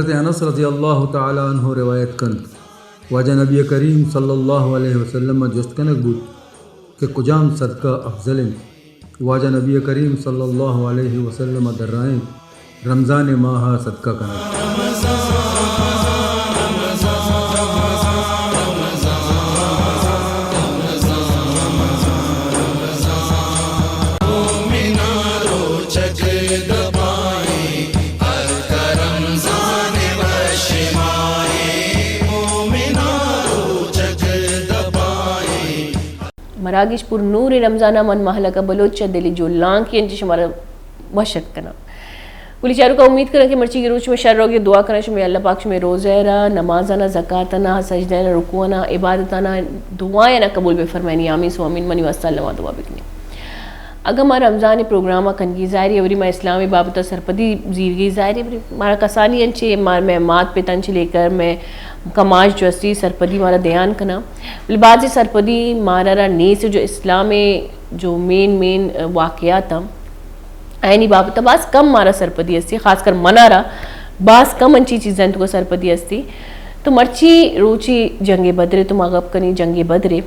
حضرت انس رضی اللہ تعالی عنہ روایت کنت، واجہ نبی کریم صلی اللہ علیہ وسلم ءَ جست کنگ بوت کہ کجام صدقہ افضل انت؟ واجہ نبی کریم صلی اللہ علیہ وسلم ءَ درائینت، رمضان ءِ ماہ ءَ صدقہ کنگ۔ مراگش پر نور رمضان ءَ من مہلکہ بلوچ ءِ دلی جولانکی انچش شمارا وش اتک کناں۔ گلی چاروکاں، امید کناں کہ مرچی کہ روچ شمئے شر روگی، دعا کناں شمئے اللہ پاک شمئے روزہ ءَ را، نمازانا، زکاتانا، سجدہ ءَ نا، رکوعانا، عبادتانا، دعایانا قبول بہ فرمائینی۔ آمین ثم آمین۔ منی واسطہ اللہ ءَ دعا بکنی۔ اگاں ما رمضان ءِ پروگرام ءَ کنگی، ظاہر ہے، اوری ما اسلام ءِ بابت ءَ سرپدی زیرگی، ظاہر ہے، مارا کسانی انچے، مار-، مئے مات پتاں چہ لے کر مئے کماش جو استی، سرپدی مارا دیان کناں۔ بلے بعضی سرپدی مارا را نیست، جو اسلام ءِ جو مین مین واقعات آں، آیانی بابت ءَ باز کم مارا سرپدی استی، خاص کر منا را باز کم انچی چیزاں توکا سرپدی استی۔ تو مرچی روچی جنگ بدر ءِ تو ما گپ کنی، جنگ بدر ءِ۔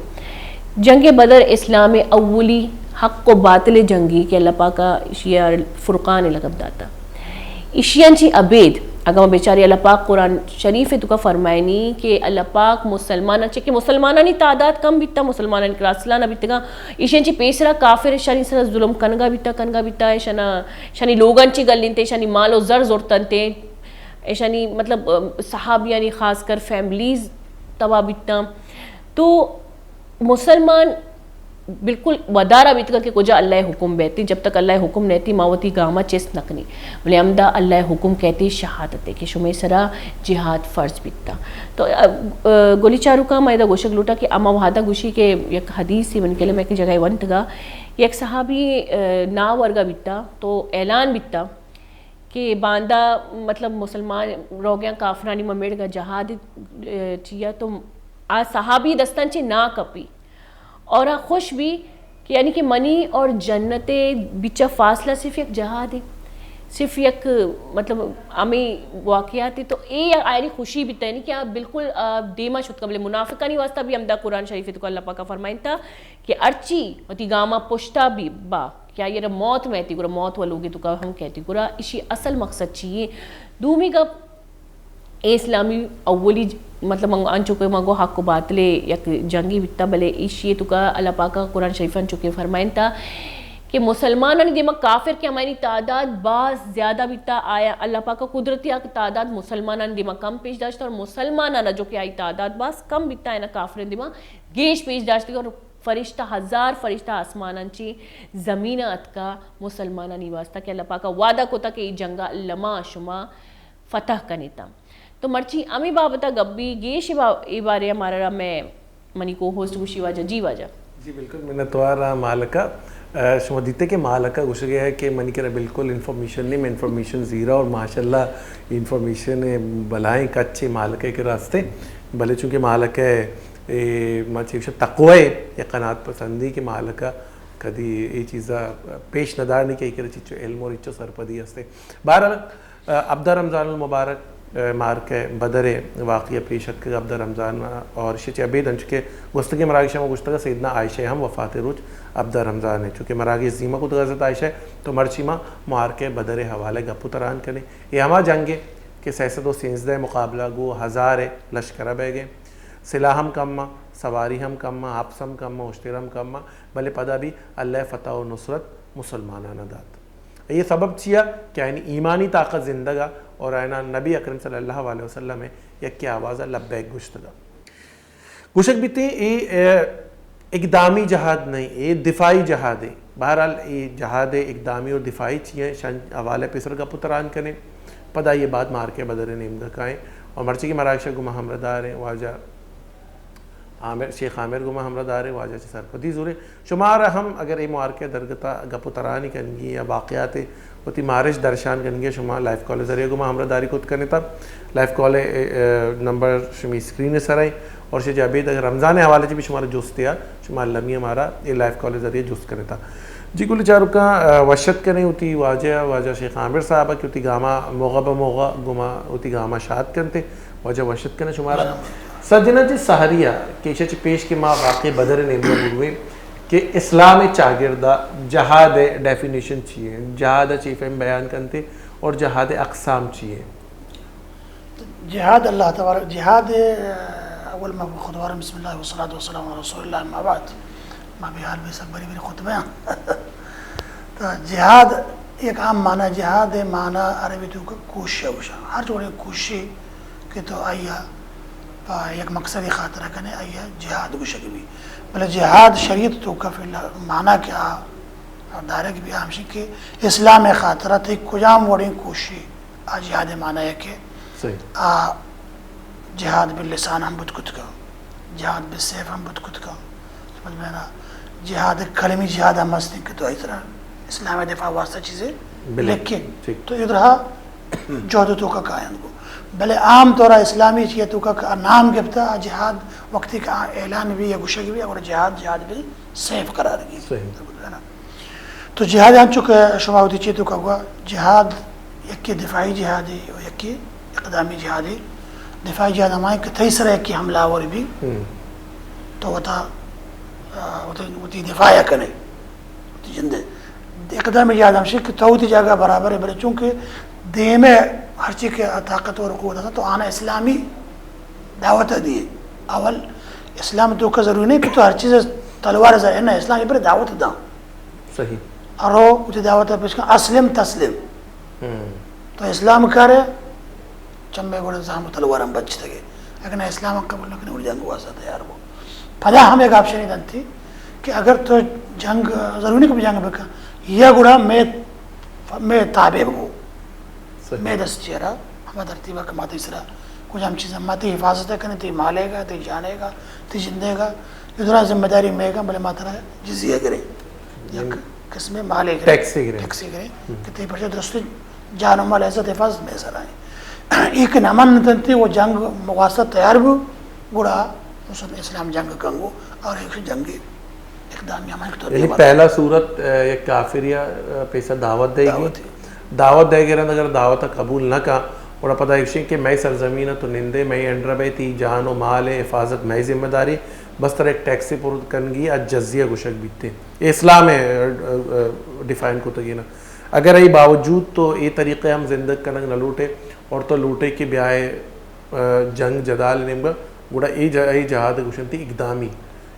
جنگ بدر اسلام ءِ اولی حق و باطل ءِ جنگی کہ اللہ پاک ءَ ایشی ءَ فرقان ءِ لقب داتا۔ ایشی انچی ابید، اگاں ما بچاری، اللہ پاک قرآن شریف ءِ توکا فرمائینی کہ اللہ پاک مسلماناں، چہ کہ مسلمانانی تعداد کم بیتا، مسلمانانی کرا اصلاً نہ بیتگاں، ایشی انچی پیسرا کافر اشانی سرا ظلم کنگا بیتا، کنگا بیتا، اشانا، اشانی لوگاں چی گلینتے، اشانی مال و زر زرتنتے، اشانی، مطلب، صحابیانی خاص کر فیملیز تباہ بیتاں۔ تو مسلمان بالکل ودارا بیتگا کہ کجا اللہ ءِ حکم بیتی، جب تک اللہ ءِ حکم نیتی ما وتی گاما چست نہ کنی۔ بلے ہمدا اللہ ءِ حکم کہتی شہادت ءِ کہ شمے سرا جہاد فرض بیتا۔ تو، ا، ا، گلی چاروکاں، ما ادا گوشگ لوٹا کہ اما وہدا گوشی کہ یک حدیثے من کلم یک جگہ ونتگا، یک صحابی، ا، نا ورگا بیتا تو اعلان بیتا کہ باندا، مطلب، مسلمان روگیاں کافرانی ما مڑگا جہاد، ا، چیا تو آ صحابی دستان چی نا کپی اور آ خوش بی کہ یعنی کہ منی اور جنت ءِ بچا فاصلہ صرف یک جہاد ہے، صرف یک، مطلب، ہمیں واقعات ہے۔ تو اے آیانی خوشی بیتا، یعنی کہ آ بالکل، آ، دیما شتکا۔ بلے منافقانی واسطہ بھی ہمدا قرآن شریف ءِ توکا اللہ پاک ءَ فرمائنتا کہ ہرچی وتی گاما پشتا بھی با کہ آئی ءَ را موت میتی، گڑا موت و لوگے توکا ہم کہتی۔ گڑا اشی اصل مقصد چی ہے؟ دومی گپ، اے اسلامی اولی ج-، مطلب، من انچو کہ من گو حق و باطل یک جنگی بیتا، بلے ایشی توکا اللہ پاک ءَ قرآن شریف انچو کہ فرمائنتا کہ مسلمانانی دیما کافر کہ ہمانی تعداد باز زیادہ بیتا، آیا اللہ پاک ءَ قدرتی آ کہ تعداد مسلمانانی دیما کم پیش داشت اور مسلمانانا جو کہ آئی تعداد باز کم بیتا، اینا کافرین دیما گیش پیش داشت اور فرشتہ، ہزار فرشتہ آسماناں چی زمین اتکا مسلمانانی واسطہ کہ اللہ پاک ءَ وعدہ کتا کہ ای جنگا لما شما فتح کنیتا۔ تو مرچی ہمیں بابتا گپ بی، گیش با-، ای بارے ہمارا را میں منی کو ہوسٹ گوشی واجہ۔ جی واجہ۔ جی بالکل، منتوار آں مالکا۔ ا، شما دیتے کہ مالکا گوشگے ہے کہ منی کرا بالکل انفارمیشن نہیں، میں انفارمیشن زیرا اور ماشاءاللہ انفارمیشن بلائیں کچے مالکے کرا ہستے، بلے چونکہ مالکے اے ما چہ گوشاں تقوی یا قناعت پسندی کہ مالکا کدی اے چیزا پیش نہ دارنی کہ اے کرا چچو علم اور اچو سرپدی ہستے۔ بہرحال، ا، ہبدہ رمضان المبارک، ا، مارکہ بدر واقعہ پیش اتکگ ہبدہ رمضان اور شچ ابید انچو کہ گوستگیں مراگش ما گوشتگا سیدنا عائشہ ہم وفات روچ ہبدہ رمضان ہے، چونکہ مراگش زیمہ کتگ حضرت عائشہ تو مرچی ما مارکہ بدر حوالہ گپ و تران کنیں۔ اے ہما جنگ ہے کہ سئے سد و سینزدہ مقابلہ گو ہزار لشکرہ بیگے۔ سلاح ہم کم آں، سواری ہم کم آں، حبس ہم کم آں، اشتر ہم کم آں، بلے پدا بھی اللہ ءِ فتح و نصرت مسلماناناں دات۔ اے سبب چیا کہ آیانی ایمانی طاقت زندگ آ اور آیانا نبی اکرم صلی اللہ علیہ وسلم ءِ یکے آواز ءَ لبیک گوشتگ آ۔ گوشگ بیتیں اے، اے اقدامی جہاد نہیں، اے دفاعی جہاد ہے۔ بہرحال اے جہاد اقدامی اور دفاعی چی ہیں، شان حوالے پیسر گپ و تران کنیں۔ پدا یہ بات مارکہ بدر نیمگا کائیں اور مرچی کہ مراگش گما ہمراہ دار ہیں واجہ عامر، شیخ عامر گما ہمراہ دار ہیں، واجہ چہ سرپدی زوریں۔ شمارا ہم اگر اے معارکہ درگتا گپ و ترانی کنگی یا واقعات وتی مارش درشان کنگی شما لائیو کال ذریعہ گما ہمراہ داری کت کنیتا۔ لائیو کال، اے، اے، نمبر شمی اسکرین سر ہیں اور شے جابید اگر رمضان حوالے چی بھی شمارا جست یا شما المی ہمارا اے لائیو کال ذریعہ جست کنیتا۔ جی گل چاروکاں، آ، وشت کنیں وتی واجہ، واجہ شیخ عامر صاحب کہ وتی گاما موغا بہ موغا گما وتی گاما شاد کنتے۔ واجہ وشت کنیں شمارا۔ سجنا جی سحریا کیشہ چہ پیش کہ ما واقعی بدر نیمگا برویں کہ اسلام چاگردا جہاد ڈیفینیشن چی ہے، جہاد چی فہم بیان کنتے اور جہاد اقسام چی ہے؟ جہاد اللہ تبارک، جہاد، اول ما خود وارم بسم اللہ والصلاة والسلام علی رسول اللہ، اما بعد، ما بے حال بے سک بری بری خطبہ ہاں۔ تو جہاد یک عام معنی، جہاد معنی عربی توکا کوشش گوشا، ہر جوڑے کوشش کہ تو آیا پا یک مقصدی خاطرہ کنے، آیا جہاد گوشگ بی۔ بلے جہاد شریعت توکا فی الحال معنی کہ آ، آ دارگ بی آ ہمشی کہ اسلام خاطرہ تی کجام وڑیں کوشش آ جہاد معنی ہے کہ صحیح۔ آ جہاد باللسان ہم بوت کت کن، جہاد بالسیف ہم بوت کت کن۔ سمجھ میں نا؟ جہاد کلمی جہاد ہم ہستیں کہ تو اس طرح اسلام دفاع واسطہ چیزیں بلے، لکھیں۔ ٹھیک۔ تو ادھر جہد توکا کاینت گو۔ بلے عام طور اسلامی چیئے توکا کہ نام گپتا جہاد وقتی کہ اعلان بھی یا گوشگ بھی اور جہاد، جہاد بالسیف قرار گی۔ صحیح۔ تو جہاد انچو کہ شما وتی چی توکا گوا، جہاد یکی دفاعی جہادی و یکی اقدامی جہادی۔ دفاعی جہاد ہمائیں کہ تئی سرا یکی حملہ آور بی، ہم۔ تو وتا، آ، وتی، وتی دفاع کنے، وتی جندے۔ اقدامی جہاد ہمشی کہ تو وتی جاگہ برابر ہے، بلے چونکہ دیمے ہرچی کہ طاقتور قوت ہے تو آنا اسلامی دعوت دیے۔ اول اسلام توکا ضروری نہیں کہ تو ہر چیز تلوار زا، نہ، اسلام یہ پر دعوت داں۔ صحیح۔ ارو وتی دعوت پیش کن، اسلم تسلم۔ ہم۔ تو اسلام کرے، چمے گوڑے زہم و تلوارم بچتگے۔ اگر نہ اسلام قبول نہ کنے، گڑا جنگ واسطہ تیار بو۔ پدا ہم ایک آپشن دنتی کہ اگر تو جنگ، ضروری نہیں کہ جنگ بکن، یا گڑا میں، میں تابع بو۔ صحیح۔ میں دست چیرا، ہما ترتیبا کہ ما تئی سرا کجام چیزا ما تئی حفاظت کنے، تئی مالے گا، تئی جانے گا، تئی جندے گا، یہ درا ذمہ داری میں گا، بلے ما ترا جزیہ گرے۔ یک قسم مالے گرے۔ ٹیکسے گرے۔ ٹیکسے گرے۔ ہم۔ کہ تئی پرچہ درست جان و مال عزت حفاظت میں سر آئیں۔ ایک نمن تنتی وہ جنگ واسطہ تیار بو، گڑا مسلم اسلام جنگ کنگو اور ایک جنگ اقدامی ہمیں تو یعنی دیوان۔ پہلا صورت، آ، یک کافر یا، آ، پیسہ دعوت دے گی۔ دعوت۔ دعوت دے گرند، اگر دعوت قبول نہ کا، اور پتہ ایشی کہ میں سرزمین تو نندے، میں انڈر بے تی جان و مال حفاظت میں ذمہ داری، بس تر ایک ٹیکسی پر کنگی، آ جزیہ گوشگ بیتے۔ اسلام ہے، آ، آ، ڈیفائن کو تو یہ نا۔ اگر ای باوجود تو اے طریقے ہم زندگ کنگ نہ لوٹے اور تو لوٹے کہ بیائے، آ، جنگ جدال نیمگا، گڑا اے ج-، اے جہاد گوشنتی اقدامی،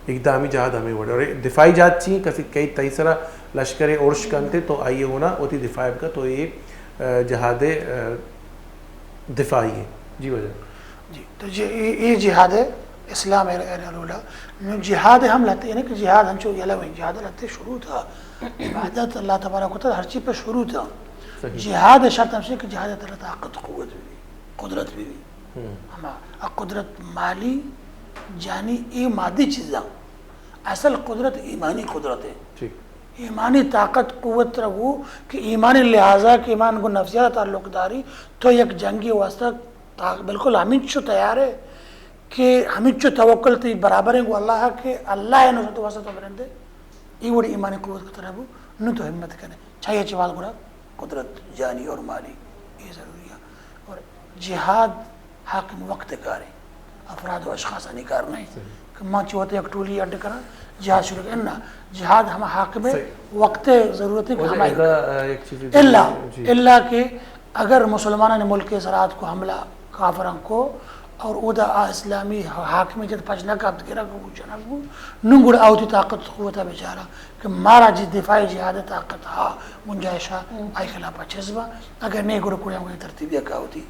اقدامی جہاد ہمیں وڑ۔ اور دفاعی جہاد چی؟ کسی کئی تئی سرا لشکر ارش کنتے تو آئیے ہونا وتی دفاع بکا تو اے، آ، جہاد، آ، دفاعی ہے۔ جی واجہ۔ جی، تو جی، اے، اے جہاد ہے، اسلام اے، اے رولا۔ نو جہاد ہم لہتے، یعنی کہ جہاد ہنچو یلہ ویں، جہاد لہتے شروع تھا۔ عبادت اللہ تبارک و تعالی ہر چیز پہ شروع تھا۔ صحیح۔ جہاد شرط ہمشی کہ جہاد ترا طاقت قوت بھی، قدرت بھی۔ ہم۔ ہما قدرت مالی، جانی، اے مادی چیزاں۔ اصل قدرت ایمانی قدرت ہے۔ ٹھیک۔ ایمانی طاقت قوت ترا گو کہ ایمانی لحاظا کہ ایمان گو نفسیات تعلق داری، تو یک جنگی واسطہ تا-، بالکل ہمینچو تیار ہے کہ ہمینچو توکل تی برابر ہیں گو اللہ کہ اللہ ہے نصرت واسطہ تو برندے۔ ای وڑی ایمانی قوت کو ترا بو، نو تو ہمت کنے۔ چاہیے چواز گڑا قدرت جانی اور مالی، یہ ضروری ہے۔ اور جہاد حاکم وقت کارے، افراد و اشخاصانی کار نہیں۔ صحیح۔ کہ ما چوت یک ٹولی اڈ کرا، جہاد شروع کرنا۔ جہاد ہم حاکم ہے، صحیح۔ وقت ضرورت ہے کہ ہمارے ادا، آ، ایک چیز الا، جی۔ الا کہ اگر مسلمانان ملک سرحد کو حملہ کافران کو اور اودا آ اسلامی حاکم جد پچ نہ کپت، گرگ بو، جنگ بو، نون گڑا آوتی طاقت قوت بیچارہ کہ مارا جی دفاعی جہاد طاقت ہا، گنجائش ہا، آئی خلاف چیز با، اگر نہیں گڑا کوئی ہم کوئی ترتیبی کا ہوتی۔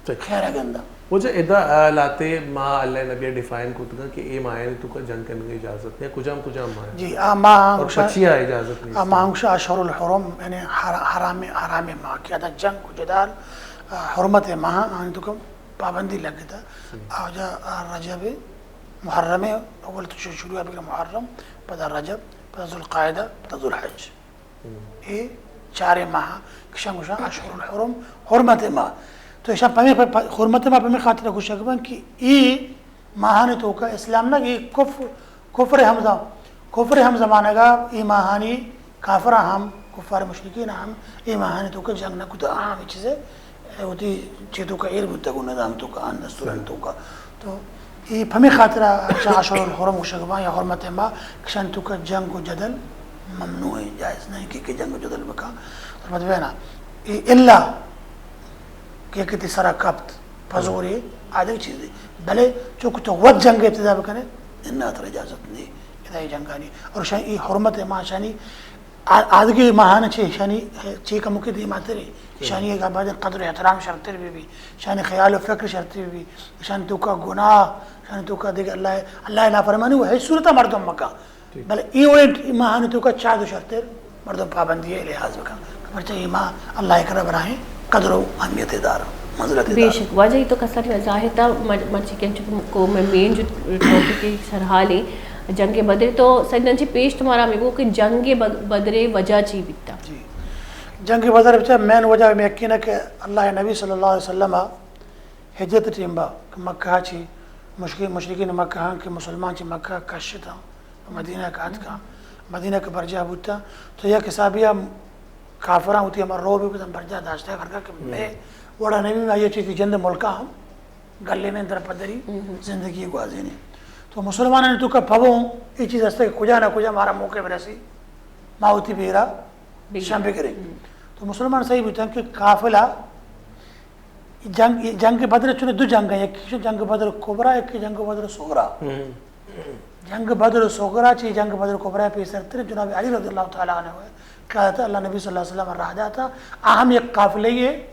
صحیح۔ خیر گندا۔ واجہ ادا، آ، لاتے ما اللہ نبی ڈیفائن کتگا کہ اے ماہانی توکا جنگ کنگے اجازت نہیں، کجام کجام ماہ؟ جی، آ ماہ اور پچیا اجازت نہیں۔ آ ماہ ہمشہ اشہر الحرم، یعنی حر-، حرام، حرام ماہ کہ ادا جنگ و جدال، آ، حرمت ماہ، آنی توکا پابندی لگتا۔ صحیح۔ آ جا، آ، رجب، محرم اول تو شروع بگر محرم، پدا رجب، پدا ذوالقعدہ، پدا ذوالحج۔ اے چاریں ماہ کشاں گوشاں اشہر الحرم، حرمت ماہ۔ تو ایشاں پمے پ-، پ-، حرمت ماہ پمے خاطر گوشگ بن کہ اے ماہانی توکا اسلام نہ، اے کف-، کفر ہمزمان، کفر ہمزمانگا اے ماہانی کافراں ہم، کفار مشرکین ہم اے ماہانی توکا جنگ نہ کتا، آ ہمے چیزے، اے، وتی چے توکا ایر بوتگ و نظام توکا، آن دستورانی توکا۔ تو اے پمی خاطرا چہ اشہر الحرم گوشگ باں یا حرمت ماہ، کشان توکا جنگ و جدل ممنوع ہیں، جائز نہیں کہ، کہ جنگ و جدل بکا۔ تو مطلب ہے نا، اے الا کہ کتی سرا کپت، پزورے، آدگہ چیزے۔ بلے چونکہ تو وت جنگ ابتدا بکنے، انا ترا اجازت نہیں۔ ادا اے جنگانی۔ اور شان اے حرمت ماہ شانی آ-، آدگہ ماہان چہ شانی چے کمکے دیماترے، شانی اگاں بعد قدر و احترام شرتر بی بی، شانی خیال و فکر شرتر بی بی، شانی توکا گناہ، شانی توکا دیگہ اللہ، اللہ نافرمانی و ہیچ صورتا مردم مکا۔ بلے اے وڑیں ماہان توکا چاد و شرتر مردم پابندی لحاظ بکن۔ پرچہ اے ماہ اللہ کرا براہیں قدر و اہمیت دار، منزلت بے دار۔ شک واجہ، اے تو کسانی وضاحت ء مر-، مرچی کہ انچو کہ مین جو ٹاپک سرحال ہے جنگ بدر، تو سجنان چی پیش تمہارا ہمیں گو کہ جنگ بد-، بدر وجہ چی بیتا؟ جی۔ جنگ بدر بچا مین وجہ ہمیں یقین ہے کہ اللہ نبی صلی اللہ علیہ وسلم ہجرت ٹیم با کہ مکہ چی مشکل، مشرکین مکہ ہاں کہ مسلمان چی مکہ کشتا، مدینہ کا اتکا، مدینہ کے برجا بوتا، تو یک حسابی کافراں وتی ہما رعب بزاں برجاہ داشتگ، ہرگا کہ مئے وڑا نبی، ما یہ چیز جند ملکا ہم گلینیں، در پدری زندگی گوازینیں۔ تو مسلمانانی توکا پبوں اے چیز ہستگ کہ کجا نہ کجا مارا موقع برسی، ما وتی بیرا شم بگریں۔ تو مسلمان صحیح بوتن کہ قافلہ جنگ، جنگ بدر چون دو جنگ ہیں، یک جنگ بدر کبریٰ، یک جنگ بدر صغریٰ۔ جنگ بدر صغریٰ چی جنگ بدر کبریٰ پیسرتر جناب علی رضی اللہ تعالی عنہ ہے کہ اللہ نبی صلی اللہ علیہ وسلم راہ داتا، آ ہم یک قافلے ہے،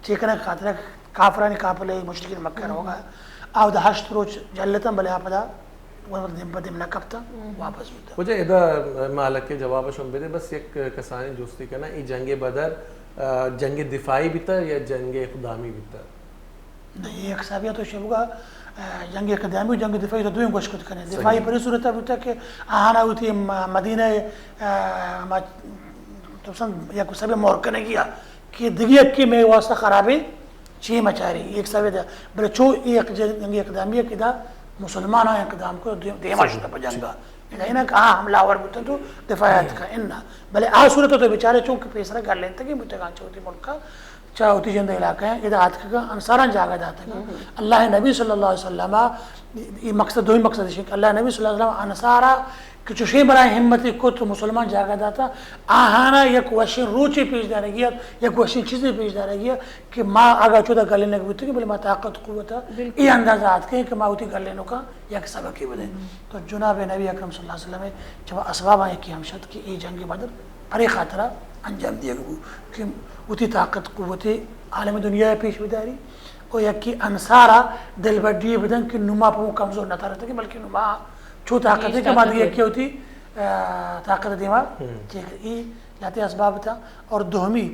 چیکنہ خاطر کافرانی قافلے، مشرکین مکہ روگا، آ دا ہشت روچ جلتن، بلے آ پدا دیم پہ دیم نہ کپتن، واپس بوتن۔ وجہ ادا مالک جواب شم بدے، بس یک کسانی جستی کنا، ای جنگ بدر، آ، جنگ دفاعی بیتا یا جنگ اقدامی بیتا؟ نہ، اے یک حسابی تو شبگا، آ، جنگ اقدامی و جنگ دفاعی تو دوئیں گوش کت کنے۔ دفاعی پری صورت بوتا کہ آہانا وتی م-، مدینہ، آ، ما، تو سن یک حسابی مور کنگی آ کہ دگی یکی مئے واسطہ خرابیں چی مچاری، یک حسابی دا۔ بلے چو اے یک جنگ اقدامی کہ دا مسلمان اقدام کو دے-، دیما شتا پہ جنگا۔ ادا اینا کہ آ حملہ آور بوتن تو دفاعیات کا انا۔ بلے آ صورت تو بیچارے چونکہ پیسرا گلینتگی بوتگان چوتی ملکا۔ چہ وتی جند علاقہ ہیں، ادا آتکگاں، انصاراں جاگہ داتگاں۔ اللہ نبی صلی اللہ علیہ وسلم، یہ مقصد، دومی مقصد ہے کہ اللہ نبی صلی اللہ علیہ وسلم انصارا کہ چوشیں برائے ہمتی کت و مسلمان جاگہ داتا، آہانا یک وشیں روچے پیش دارگی ات، یک وشیں چیزے پیش دارگی ات کہ ما اگا چودا گلینگ بوتگیں، بلے ما طاقت قوت ای اندازہ آتکیں کہ ما وتی گلینکاں یک سبقے بدیں۔ تو جناب نبی اکرم صلی اللہ علیہ وسلم چہ اسباباں یکی ہمشت کہ اے جنگ بدر پرے خاطرا انجام دیگ بو کہ وتی طاقت قوت عالم دنیا پیش بداری و یکی انصارا دلبڈی بدن کہ نما پہ کمزور نہ ترتگی، بلکہ نما چو طاقت ہے کہ ما دیگہ یکی وتی، آ، طاقت دیما کہ ای لاتے اسباب تا۔ اور دومی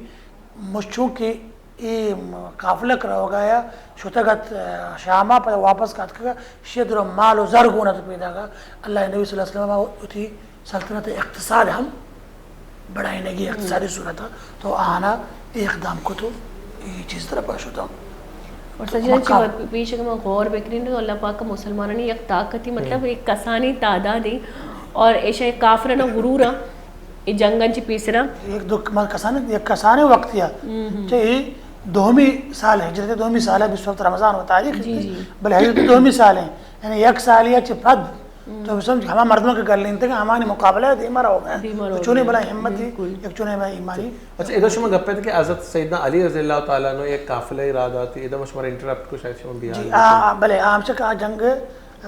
مش چونکہ اے قافلہ کہ روگا یا شتگ ات، آ، شاما، پدا واپس کاتکگا، شدر و مال و زر گون ات پیداگا۔ اللہ نبی صلی اللہ علیہ وسلم وتی سلطنت اقتصاد ہم بڑھائینگی اقتصادی صورت تو آہانا اے اقدام کو تو اے چیز طرف شتا۔ اور سجنا چی پیش کہ ما غور بکنین تو اللہ پاک مسلمانانی یک طاقتی، مطلب ایک کسانی تعداد ہے اور ایشا ایک کافرانہ غرور ہے۔ اے جنگاں چہ پیسرا؟ یک دو ک-، من کسانیں، یک کسانیں وقت یا۔ چہ اے دومی سال ہجرت، دومی سال ہے، بیست و ہفت رمضان و تاریخ۔ جی، جی۔ بلے ہجرت دومی سال ہیں۔ یعنی یک سال یا چہ پد تو بسمجھ ہما مردم کہ گلینتگ ہمانی مقابلہ دیما رہو گئے۔ دیما رہو تو چونے گئے۔ بلا ہمت، بالکل۔ یک چونے بلا ایمانی۔ اچھا، ادا شما گپ ات کہ حضرت سیدنا علی رضی اللہ تعالی عنہ یک قافلہ را داتی، ادا شما انٹرپٹ کو شاید شما بیان جی، آ، بلے آ ہمشہ کہ آ جنگ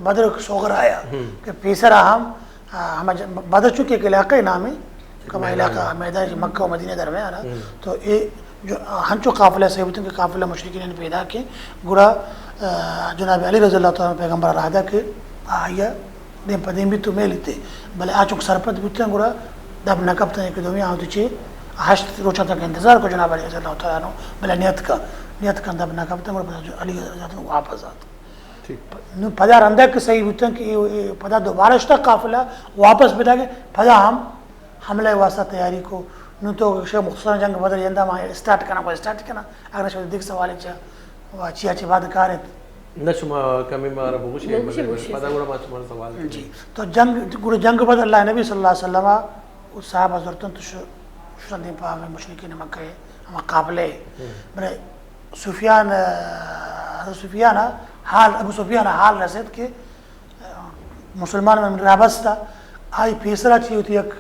بدر صغرا آیا کہ پیسرا ہم، آ، ہما ج-، بدر چونکہ ایک علاقہ نام ہے، کما علاقہ میدان مکہ و مدینہ درمیان ہے۔ تو اے جو، آ، ہنچو قافلہ صحیح بوتن کہ قافلہ مشرکین پیدا کے گڑا، آ، جناب علی رضی اللہ تعالی عنہ پیغمبر راہ دا کہ آیا دیم پہ دیم بھی تو میلیتے، بلے آ چونکہ سرپد بوتن گڑا دب نہ کپتن، ایک دومی آ تو چے ہشت روچہ تک انتظار کو جناب علی رضی اللہ تعالی عنہ، بلے نیت کا، نیت کا دب نہ کپتن گڑا علی رضی اللہ تعالی عنہ واپس آت۔ نو پدا رندا کہ صحیح بوتن کہ اے، اے پدا دوبارہ شتا قافلہ واپس بداگے، پدا ہم حملہ واسطہ تیاری کو۔ نو تو شے مختصر جنگ بدر یندا ما اسٹارٹ کنا، کو اسٹارٹ کنا۔ اگر شے دیکھ سوال چا و چیا چے بعد کارت۔ نہ، شما کمے مارا بگوشے، بگوشے، مطلب، بگوشے۔ پدا گڑا ما شمارا سوال کنیں۔ جی۔ تو جنگ، گڑا جنگ بعد اللہ نبی صلی اللہ علیہ وسلم و صحابہ زرتن تو ش-، شتن دیم پہ مشرکین مکہ، ہما قافلے۔ ہم۔ بلے سفیان، حضرت سفیان حال، ابو سفیان حال رسید کہ مسلمان من رابستہ، آئی پیسرا چی ہوتی یک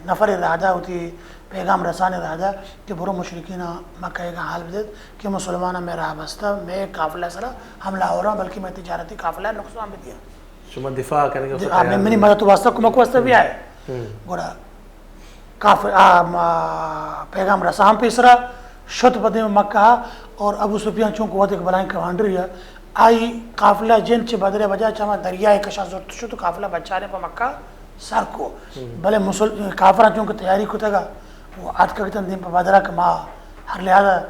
نفر رہدا وتی پیغام رسانی رہدا کہ برو مشرکین مکہ ءَ حال بدیت کہ مسلمان مئے راہ بستہ، مئے قافلہ سرا حملہ ہو رہا، بلکہ مئے تجارتی قافلہ نقصان بدیا۔ شما دفاع کنگا، دفاع، منی مدد واسطہ، کمک واسطہ بیائے۔ ہم۔ گڑا کافر، آ، ما، پیغام رسان پیسرا شت پہ دیم مکہ اور ابو سفیان چونکہ وت یک بلائیں کمانڈر یا، آئی قافلہ جن چہ بدر بجا چہ ہما دریائے کشا زرت شت و قافلہ بچارے پہ مکہ سر کو۔ ہم۔ بلے مسل-، کافراں چونکہ تیاری کتگا، و آتکگتن دیم پہ بدرا کہ ما ہر لحاظا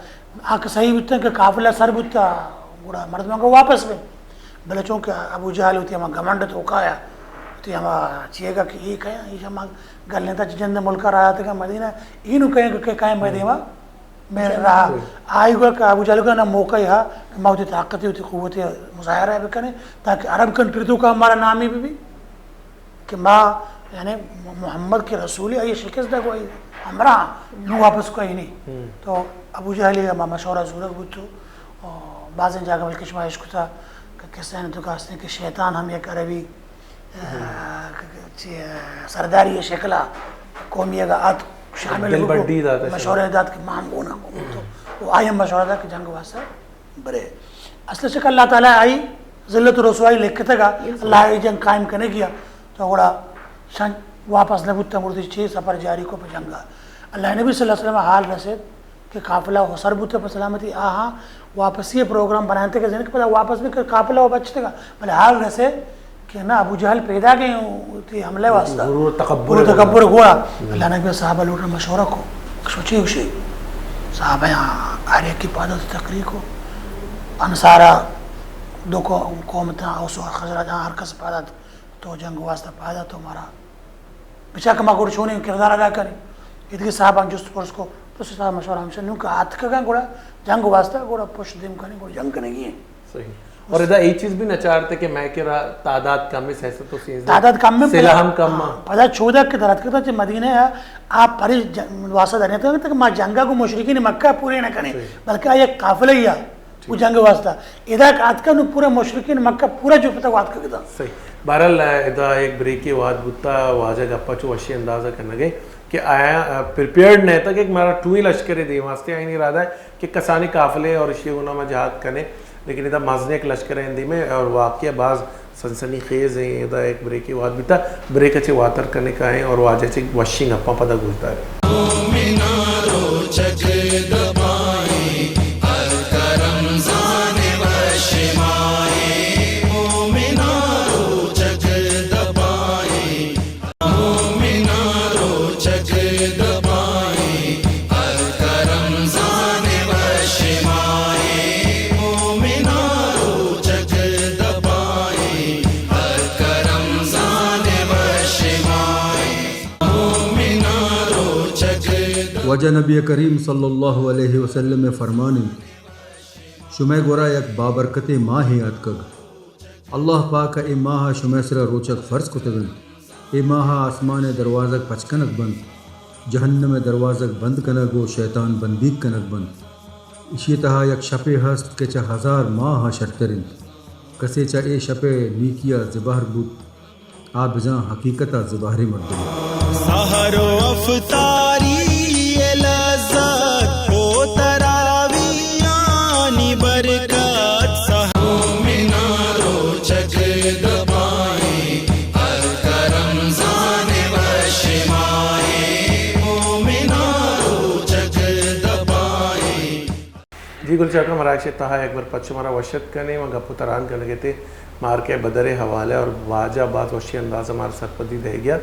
آ کہ صحیح بوتن کہ قافلہ سر بوتا، گڑا مردماں گو واپس بے۔ بلے چونکہ ابو جہل ہوتی ہما گمنڈ توکایا، ہوتی ہما چیئے گا کہ یہ کہیں، یہ ہما گلیں تا چہ جند ملکا راہ آتگا مدینہ، اینو کہیں کہ کہیں مدینہ۔ میں راہ آئی گو کہ ابو جہل گو نہ موقع ہا کہ ما ہوتی طاقت ہوتی قوت مظاہرہ بکنیں تاکہ عرب کنٹری توکا ہمارا نامی بھی بھی کہ ما، یعنی محمد کے رسولی، آئی شکست دا گو آئی ہمراہ نو واپس کو آئی نہیں۔ ہم۔ تو ابو جہل ہما مشورہ زورگ بوتو، اور بعض جاگہ بلکہ شما اشکتا کہ قصہ نے توکا ہستیں کہ شیطان ہم یک عربی، آ، ہم۔ چی، آ، سرداری شکلا قومی اگا آت شامل دل بڈی داتا، مشورہ دات کہ ما ہم گونا کو۔ تو وہ آئی ہم مشورہ دا کہ جنگ واسطہ برے۔ اصل چکہ اللہ تعالیٰ آئی ذلت و رسوائی لکھتگا، اللہ آئی جنگ قائم کنگیا۔ تو گڑا شن واپس نہ بوتا، مردی چی سفر جاری کو پہ جنگا۔ اللہ نبی صلی اللہ علیہ وسلم حال رسید کہ قافلہ ہو سر بوتا پہ سلامتی، آہاں واپسی پروگرام بنانتے کہ زنک پدا واپس بھی قافلہ ہو بچتگا، بلے حال رسید کہ نہ، ابو جہل پیدا گئے ہوتی حملے واسطہ۔ غرور تکبر غرور تکبر گوڑا۔ اللہ نبی صحابہ لوٹنا مشورہ کو، سوچے ہوشے۔ صحابہ یہاں ہر یک کی پادا تقریر کو۔ انصارا دو قو-، قوم تا، اوس و خزرج، ہر کس پادا تو جنگ واسطہ پادا تو مارا بچا کہ ما گوڑ چونیں کردار ادا کنیں۔ ادگی صاحبان جست پرس کو، تو صاحب مشورہ ہمشہ نوں کہ آتکگاں گوڑا جنگ واسطہ گوڑا پشت دیم کنیں، گوڑا جنگ کنگی ہیں۔ صحیح۔ اور ادا یہ چیز بھی نہ چاہتے کہ میں کہ را تعداد کم ہے، سیاست تو سیزدہ، تعداد کم ہے، سلاح ہم کم ہاں، ہے۔ پدا چودہ کے درات کرتا چہ مدینہ ہے، آپ پری ج-، واسطہ دنے تک کہ ما جنگا کو مشرکین مکہ پورے نہ کنیں، صحیح۔ بلکہ ایک قافلہ ہی ہے۔ وہ جنگ واسطہ ادا کہ آتکا نو پورا مشرکین مکہ پورا جو پتہ وات کگدا۔ صحیح۔ بہرحال، ادا ایک بریکے واد بوتا، واجہ گپا چو وشی اندازہ کنگے کہ آیا، آ، پریپیئرڈ نہ تھا کہ مارا ٹوئی لشکر دیم واسطے آئین ارادہ ہے کہ کسانی قافلے اور اشی گنا ما جہاد کنے، لیکن ادا مزن ایک لشکر ہیں دیمے اور واقعہ باز سنسنی خیز ہیں۔ ادا ایک بریکے واد بیتا، بریک چے واتر کنے کا ہیں اور واجہ چے وشی گپا پدا گلتا ہے۔ واجہ نبی کریم صلی اللہ علیہ وسلم ءِ فرمان انت، شمئے گورا یک بابرکتیں ماہے آتکگ۔ اللہ پاک ءَ اے ماہ ءَ شمئے سرا روچگ فرض کتگ انت۔ اے ماہ ءَ آسمان ءِ دروازگ پچ کنگ بنت، جہنم ءِ دروازگ بند کنگ ءُ شیطان بندیگ کنگ بنت۔ ایشی ءِ تہا یک شپے ہست کہ چہ ہزار ماہ ءَ شرتر انت۔ کسے چہ اے شپ ءِ نیکی ءَ زبہر بوت، آ بزاں حقیقت ءَ زبہریں مردمے۔ سحر و افطاری ءِ لذت و تراویحانی برکت، سحر مومناں روچگ دپائیں، ہلکا رمضان وش ماہیں، مومناں روچگ دپائیں۔ جی گل چاکم، مراگش ءِ تہا یک بر پچ شمارا وش اتک کنیں۔ ما گپ ءُ تران کنگ ءَ اتیں مارکہ بدر ءِ حوالہ ءَ اور واجہ باز وشی انداز ءَ مارا سرپدی دئیگ ءَ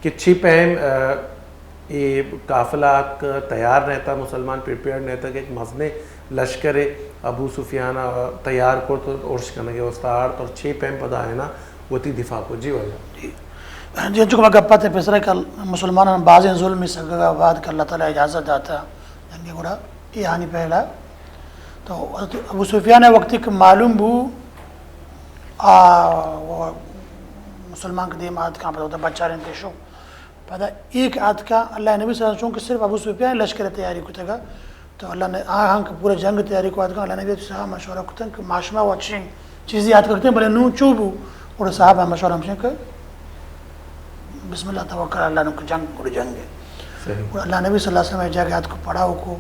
کہ چی پیم، آ، اے قافلہ آتک تیار نہ اتاں، مسلمان پریپیئرڈ نہ اتاں کہ یک مزنیں لشکرے ابو سفیان ءَ تیار کرت ءُ ارش کنگ ءِ واسطہ آرت اور چی پیم پدا آیاں وتی دفاع کو۔ جی واجہ۔ جی۔ جی، انچو کہ ما گپ ءَ اتیں پیسرا کہ مسلماناں بازیں ظلمے سگگ ءَ بعد کہ اللہ تعالیٰ اجازت داتا جنگ ءِ، گڑا اے آنی پہلا تو حضرت ابو سفیان ءَ وقتی کہ معلوم بو، آ، و مسلمان کہ دیم آتکاں، پدا وتا بچارینت شو۔ پدا ایک آتکاں، اللہ نبی صلی اللہ علیہ وسلم، چونکہ صرف ابو سفیان لشکر تیاری کتگا، تو اللہ نے، آ ہم کہ پورا جنگ تیاری کو آتکاں، اللہ نبی صاحب مشورہ کتن کہ ماشما وچیں چیزی آتکا کتن، بلے نوں چو بو، اور صاحب مشورہ ہمشیں کہ بسم اللہ توکل اللہ، نوں کہ جنگ، گڑا جنگ ہے۔ صحیح۔ گڑا اللہ نبی صلی اللہ علیہ وسلم ایک جگہ آتکو پڑاؤ کو،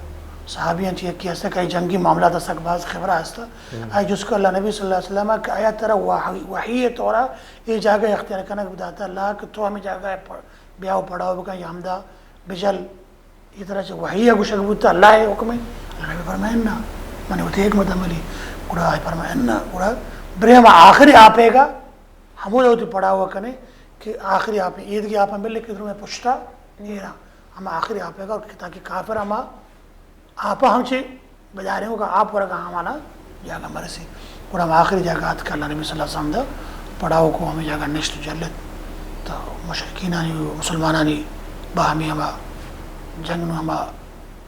صحابیاں چی یکی ہستا کہ جنگی معاملات سک باز خبرہ ہستا۔ ہم۔ آئی جس کو اللہ نبی صلی اللہ علیہ وسلم کہ آیا ترا وحی، وحی طورا یہ جگہ اختیار کنگ داتا اللہ کہ تو ہمیں جگہ پر بیاو پڑاؤ بکن یا ہمدا بجل، یہ طرح سے وحی گوشگ بوتا، اللہ حکم ہے۔ اللہ نبی فرمائے، "انا، من ہوتے حکمت عملی۔" گڑا آئی فرمائے، "انا۔" گڑا برے ہم آخری آپے گا، ہمودا وتی پڑاؤ کنے کہ آخری آپیں، ایدگی آپاں بلے کہ درو میں پشتا ایرا، ہم آخری آپے گا، تاکہ کافر ہما آپا ہم چے بداریں کہ آپ ورگا ہمانا جاگہ مرسی۔ گڑا ہم آخری جاگہ آتکا اللہ نبی صلی اللہ علیہ وسلم دا پڑاؤ کو، ہمیں جاگہ نشت جلت۔ تو مشرکینانی و مسلمانانی باہمی ہما جنگ نو ہما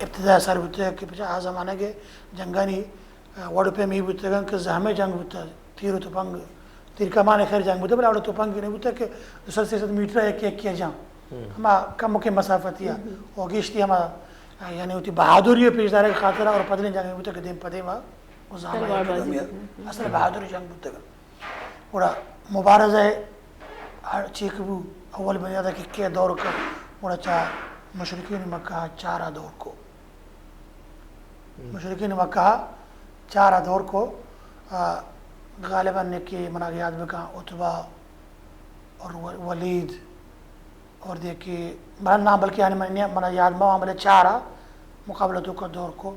ابتدا سر بوتے کہ پچا آ زمانہ کے جنگانی وڑ پہ می بوتگن کہ زہمیں جنگ بوتا، تیر و تپنگ، تیر کمان خیر جنگ بوتا، بلے وڑ تپنگ نہ بوتا کہ دو سد سے سد میٹر یک یک کیا جان۔ ہم۔ ہما کم کے مسافت یا، ہم۔ و گیشتی ہما، یعنی وتی بہادری پیش دارے خاطر اور پدلیں جنگ بوتا کہ دیم پدیم و زہمیں تلوار بازی۔ ہم۔ اصل بہادری جنگ بوتا۔ گڑا مبارزہ ہر چیک بو، اول بنیاد کہ کے دور کا، گڑا چا مشرکین مکہ چارا دور کو۔ مشرکین مکہ چارا دور کو، آ، غالباً کہ منا یاد بکن عتبہ اور و-، ولید اور دیکھے، بہرحال نام بلکہ یعنی من-، منا یاد ماں بلے چارا مقابلہ تو کو دور کو،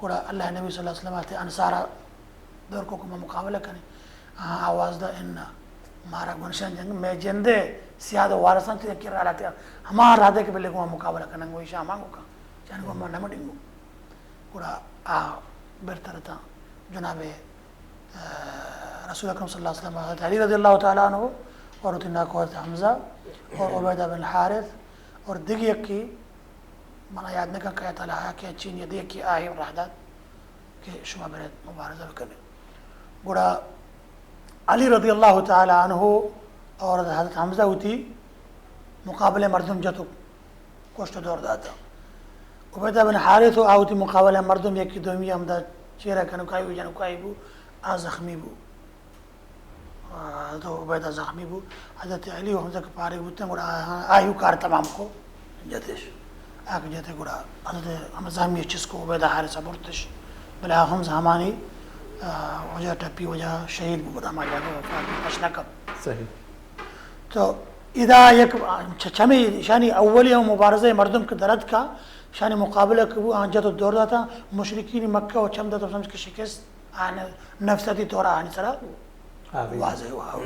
گڑا اللہ نبی صلی اللہ علیہ وسلم آتے انصارا دور کو کہ ما مقابلہ کنے۔ آ، آواز دا، ان مارا گونشان جنگ میں جندے سیاد و وارثاں تو یکی رالات ہما رادے کہ بلے کو مقابلہ کنن گو شامان کو کن، جان کو ما نمڈنگو۔ گڑا آ برترتاں جناب، آ، رسول اکرم صلی اللہ علیہ وسلم، حضرت علی رضی اللہ تعالیٰ عنہ اور وتی ناکو حضرت حمزہ اور عبیدہ بن حارث اور دگہ یکی، منا یاد نہ کن کہ تعالیٰ کہ چین یا دگہ یکی آئی راہ دات کہ شما برید مبارزہ بکنے۔ گڑا علی رضی اللہ تعالیٰ عنہ اور حضرت حمزہ وتی مقابلہ مردم جتو۔ کشت و دور داتا۔ عبیدہ بن حارث و آ وتی مقابلہ مردم یکی دومی ہمدا چیرا کنوکائی و جنوکائی بو، آ زخمی بو۔ آ، تو عبیدہ زخمی بو۔ حضرت علی و حمزہ کہ پارگ بوتن، گڑا آ، آ ہیو کار تمام کو، جتش۔ آ کہ جتے گڑا حضرت ہم زخمی چس کو عبیدہ حارث برتش۔ بلے آ ہم زامانی، آ، وجہ ٹپی وجہ شہید بو، بدا ما جاگہ وفات کش نہ کپ۔ صحیح۔ تو ادا یک چ-، چمی شانی اولی ہم مبارزہ مردم کہ درد کا، شانی مقابلہ کہ بو، آن جت و دور داتا، مشرکین مکہ و چم داتا، سمجھ کہ شکست، آن نفسیاتی طور آنی سرا آوی۔ واضح ہوا۔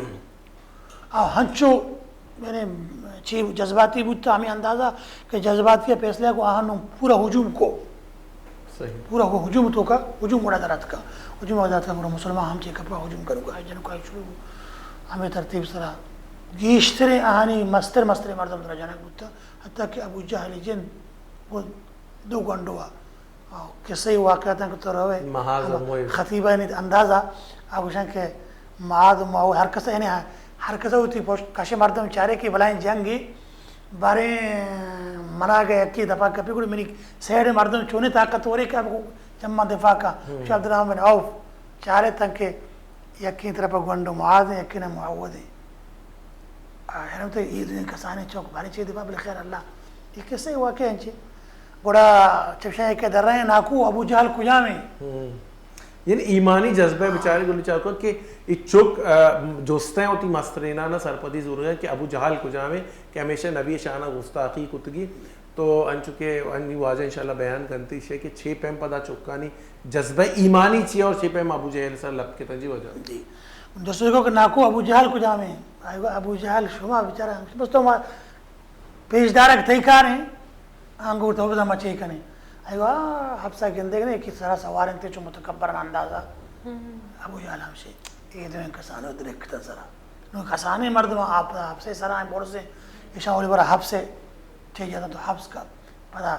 آ ہنچو، یعنی، چی جذباتی بوتا، ہمیں اندازہ کہ جذباتی فیصلہ کو آہن پورا ہجوم کو۔ صحیح۔ پورا وہ ہجوم تو کا، ہجوم وڑا درات کا۔ ہجوم وڑا درات کا، پورا مسلمان ہم چے کپا ہجوم کرو کا، جنو کا شروع۔ ہمیں ترتیب سرا گیشتریں آہانی مستر، مستر مردم درا جنک بوتا، حتیٰ کہ ابو جہل جن وہ دو گنڈوا۔ آ، قصہ واقعات کہ تو روے، محاذ ہم موئے۔ خطیبہ نے اندازہ، آ گوشن کہ معاذ و معاویہ ہر کس، یعنی ہر کس وتی پشت کش مردم چارے کہ بلائیں جنگی، باریں منا اگہ یکی دفاع کپی گڑا منی سیڈ مردم چونیں طاقتورے کہ اب چما دفاع کا۔ ہم۔ شو عبدالرحمن بن عوف چارے تن کہ یکی طرف گونڈو معاذ ہیں، یکی نہ معوذ ہیں۔ آ، حیران تو یہ دوئیں کسانی چوک بارے چی دفاع، بلے خیر اللہ۔ یہ قصہ واقعہ ہیں چی۔ گڑا چپشاں کہ در رہے ہیں ناکو ابو جہل کجام ہیں؟ ہم۔ یعنی ایمانی جذبہ بچارے گلی چاکو کہ ای چک، آ، جستیں وتی مسترینانا سرپدی زورگا کہ ابو جہل کجامیں کہ ہمیشہ نبی شانا گستاخی کتگی۔ تو انچو کہ انی واجہ انشاءاللہ بیان کنتی شے کہ چے پیم پدا چکانی جذبہ ایمانی چیئے اور چے پیم ابو جہل سر لپکتا جی واجہ۔ جی۔ جستو کو کہ ناکو ابو جہل کجامیں؟ آئی گو ابو جہل شما بیچارہ، بس تو ما پیش دارگ تئی کار ہیں۔ آنگو تو بدا ما چے کنیں؟ ایوا حبسہ گندگ نے کہ سرا سوار انت چو متکبر اندازہ۔ ہم۔ ابو جہل ہمشی۔ اے دوئیں کسانو درکتن سرا۔ نو کسانی مردم آپ حبسے سرا ہیں برزے۔ ایشان اولی برا حبسے۔ چے جاتا تو حبس کا۔ پدا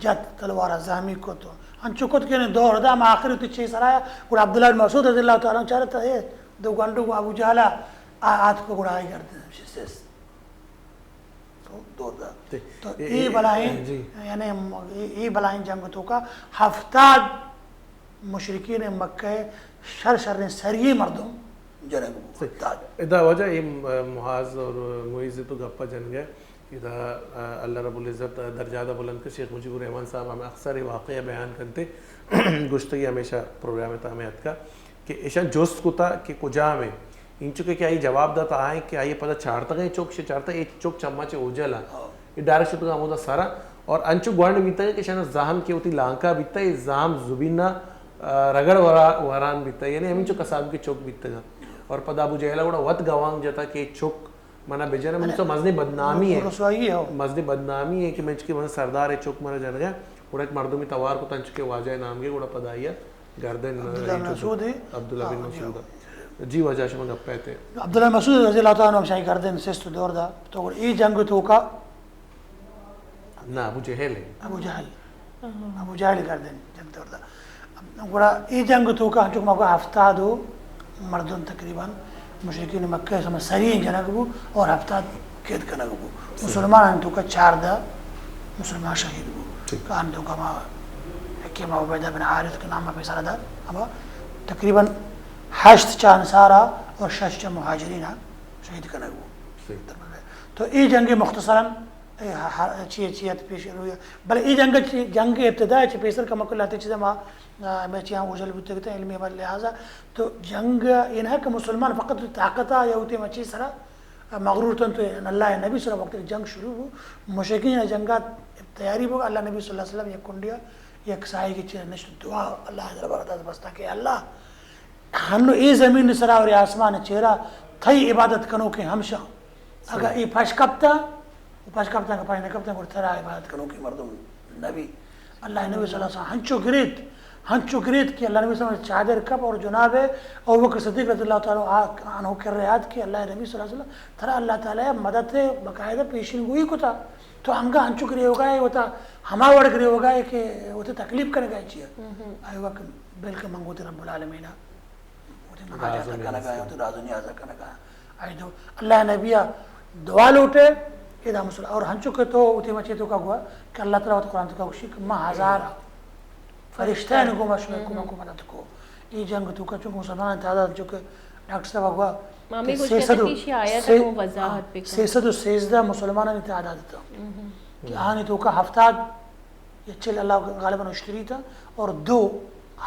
جت، تلوار ءَ زہمی کت، انچو کت کہ یعنی دور دا، ہم آخر وتی چیز سرا، گڑا عبداللہ بن مسعود رضی اللہ تعالی عنہ چارت، اے دو گنڈو ابو جہل ءَ آتک، گڑا آئی گردن سست۔ تو دور دا۔ تو اے، اے اے، بلائیں، جی۔ یعنی اے، اے بلائیں جنگ توکا ہفتاد مشرکین مکہ شر شریں سریے مردم جنگ بو۔ ہفتاد۔ ادا واجہ اے، م-، محاذ اور معیز تو گپا جنگ ہے۔ ادا، آ، اللہ رب العزت درجات بلند کہ شیخ مجیب الرحمن صاحب ہمیں اکثر یہ واقعہ بیان کرتے، گشتگی ہمیشہ پروگرام تا ہمیں اتکا کہ ایشان جست کتا کہ کجام ہے، انچو کہ، کہ آئی جواب داتا آئیں کہ آئی پدا چارتگیں چوک، شے چارتا اے چوک چما چے اوجل آ۔ ہاں۔ اے ڈائریکٹ شتگا ہمودا سرا اور انچو گونڈ بیتگا کہ شانا زہم کہ وتی لانکا بیتا، اے زہم زبینا، آ، رگڑ ورا-، وران بیتا، یعنی ہمینچو کساب کے چوک بیتگا۔ اور پدا ابو جہلا گڑا وت گوانگ جتا کہ اے چوک منا بجن، من تو مزنی بدنامی ہے۔ رسوائی ہے، ہو۔ مزنی بدنامی ہے کہ من چکی من سردار ہے، چوک منا جنگا، گڑا ایک مردمی توار کو تنچ کے واجہ نام گے، گڑا پدا آئی گردن عبداللہ بن مسعود ہے۔ عبداللہ بن ہاں، جی، مسعود۔ ہاں۔ جی واجہ شما گپ ہے تے۔ عبداللہ بن مسعود رضی اللہ تعالیٰ عنہ ہمشاہی گردن سست دور دا۔ تو اگر ای جنگ توکا نہ، ابو جہل ہے۔ ابو جہل۔ ابو جہل گردن جنگ دور دا۔ گڑا ای جنگ توکا ہنچو کہ ما گو ہفتاد و مردم تقریباً مشرکین مکہ سما سری جنگ بو اور ہفتاد قید کنگ بو۔ مسلمان توکا چاردہ مسلمان شہید بو۔ ٹھیک۔ کہ آن توکا ما حکیم عبیدہ بن حارث کے نام پہ سارا دا، اما تقریباً ہشت چا انصارا اور شش چا مہاجرینا شہید کنگ بو۔ صحیح۔ تو ای جنگ مختصراً اے ہ-، ہ-، چی، چی ات پیش روی۔ بلے ای جنگ چی، جنگ ابتدا چی پیسر کمک اللہ تے چیزا ما، آ، میں چیاں اوجل بوتے گتے علمی عمل لحاظا۔ تو جنگ یہ نہ کہ مسلمان فقط طاقتا یا ہوتے ما چی سرا، آ، مغرور تن تو اللہ نبی سرا وقت جنگ شروع ہو، مشرکین جنگات تیاری ہو، اللہ نبی صلی اللہ علیہ وسلم یک کنڈیا، یک سائے کی چیز نشت دعا اللہ دربار داد بستا کہ اللہ ہنو اے زمین سرا اور آسمان چیرا تئی عبادت کنو کہ ہمشاں۔ اگا اے پش کپتا، پش کپتا کہ پش نہ کپتا، گڑا ترا عبادت کنو کہ مردم نبی۔ اللہ نبی صلی اللہ علیہ وسلم ہنچو گریت، ہنچو گریت کہ اللہ نبی صلی اللہ علیہ وسلم چادر کپ اور جناب ابوبکر صدیق رضی اللہ تعالیٰ عنہ کر رہے آت کہ اللہ نبی صلی اللہ علیہ وسلم ترا اللہ تعالیٰ مدد باقاعدہ پیشن گوئی کتا۔ تو انگا ہنچو گریوگا ہے وتا ہما وڑ گریوگا ہے کہ وتا تکلیف کرگا ہے چیا۔ آئے وقت بلکہ منگوتے رب العالمین وتی مناجات کنگا، وتی راز و نیاز کنگا۔ آئی دو اللہ نبی دعا لوٹے، ادا مسلم۔ اور ہنچو کہ تو وتی مچے توکا گوا کہ اللہ تعالیٰ وت قرآن توکا گوشی کہ ما ہزار فرشتہ نے گوما شمے کمک و مدد کو۔ ای جنگ توکا چونکہ مسلمان تعداد چونکہ ڈاکٹر صاحب گوا مامی کہ گوشت سیصد و کہ شی آیت سے-، کو وضاحت ہاں، بکن۔ سیصد و سیزدہ مسلمانانی تعداد تا۔ کہ آنی توکا ہفتاد یا چل اللہ غالباً اشتری تا اور دو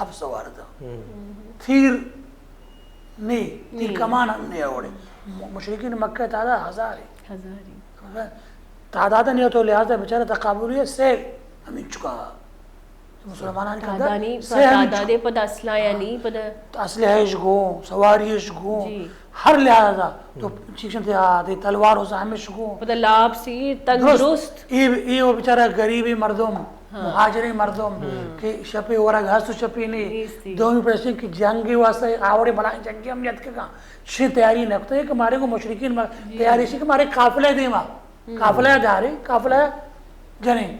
ہفت سوار تا۔ تیر نے، تیر کمان ہم نے اوڑے۔ م-، مشرکین مکہ تعداد ہزار ہے۔ ہزار ہے۔ تعداد نے تو لحاظ بیچارہ تقابلی ہے، سے ہمیں چکا۔ مسلمانان کہ تعدادانی، سے ہمیں چکا۔ تعدادے پد اسلحہ یعنی پد اسلحہ اش گو، سواری اش گو۔ جی۔ ہر لحاظا تو چیزیں تیار، تلوار و زہمش گو۔ پدا لاپ سی تندرست۔ درست۔ اے، اے و بیچارہ غریب مردم، ہاں۔ مہاجر مردم، کہ شپے ورگ ہست و شپے نے۔ نیستی۔ دومی پرشن کہ جنگ واسطہ آوڑے بلائیں جنگی ہم یاد کگا۔ چی تیاری نکتے کہ مارے کو مشرکین مر-، جی۔ تیاری سی کہ مارے قافلہ دیما۔ قافلہ دارے، قافلہ جنے۔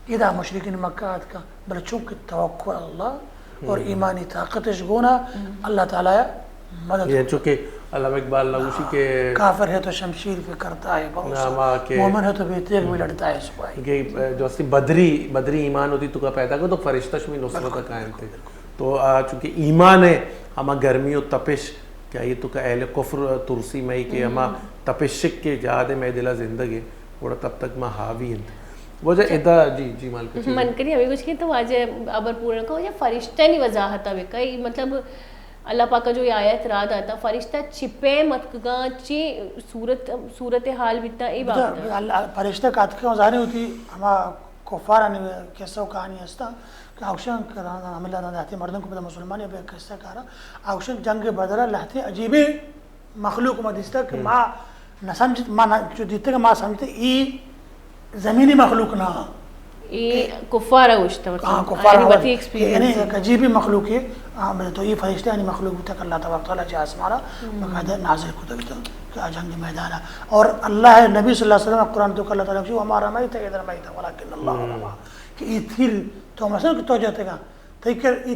ادا مشرکین مکہ آتکا، بلے چونکہ توکل اللہ اور ایمانی طاقتش گونا، اللہ تعالیٰ مدد۔ یہ چونکہ علامہ اقبال نہ گوشی کہ کافر ہے تو شمشیر پہ کرتا ہے بھروسہ، نہ، ہما کہ مومن ہے تو بے تیغ بھی لڑتا ہے سپاہی۔ کہ جو استی بدری، بدری ایمان ہوتی تو کا پیدا کر تو فرشتہ شمی نصرت قائم تھے۔ تو آ چونکہ ایمان ہے، ہما گرمی و تپش کہ آئی توکا اہل کفر ترسی مئی کہ ہما تپشک کہ جہاد مئے دلا زندگ ہے، گڑا تب تک ما حاوی انت۔ واجہ ادا، جی، جی، مالک، جی۔ من کنی ہمیں کچھ کہ تو واجہ ابر پورن کو، واجہ فرشتہ نی وضاحت ہے کئی، مطلب، اللہ پاک جو یہ آیت را داتا، فرشتہ چپے متکگاں، چی صورت، صورت حال بیتا، اے بتا، بابت۔ اللہ، فرشتہ کاتکے ظاہر ہوتی، ہما کفارانی قصہ و کہانی ہستا کہ آوشن کہ ہمیں لہتے مردم کو پتہ مسلمانی بے قصہ کارا، آوشن جنگ بدر لہتے عجیبیں مخلوق ما دیستا کہ ما نہ سمجھ، ما نہ، جو دیتے کہ ما سمجھتے ای زمینی مخلوق نہ۔ ای کفار اوشتا، مطلب، ہاں، کفار آئین وتی ایکسپیرینس یعنی ہے۔ ایک عجیبیں مخلوق ہے۔ ہاں، تو یہ فرشتہ یعنی مخلوق تک اللہ تبارک تعالیٰ جا اسمارا باقاعدہ نازل کو دیتا کہ آ جنگ میدان ہے۔ اور اللہ نبی صلی اللہ علیہ وسلم قرآن تو اللہ تعالیٰ کی، وما رمیت اذ رمیت ولکن اللہ رمی۔ کہ اے تیر تو مثلاً کہ تو جتگاں، تئی کر اے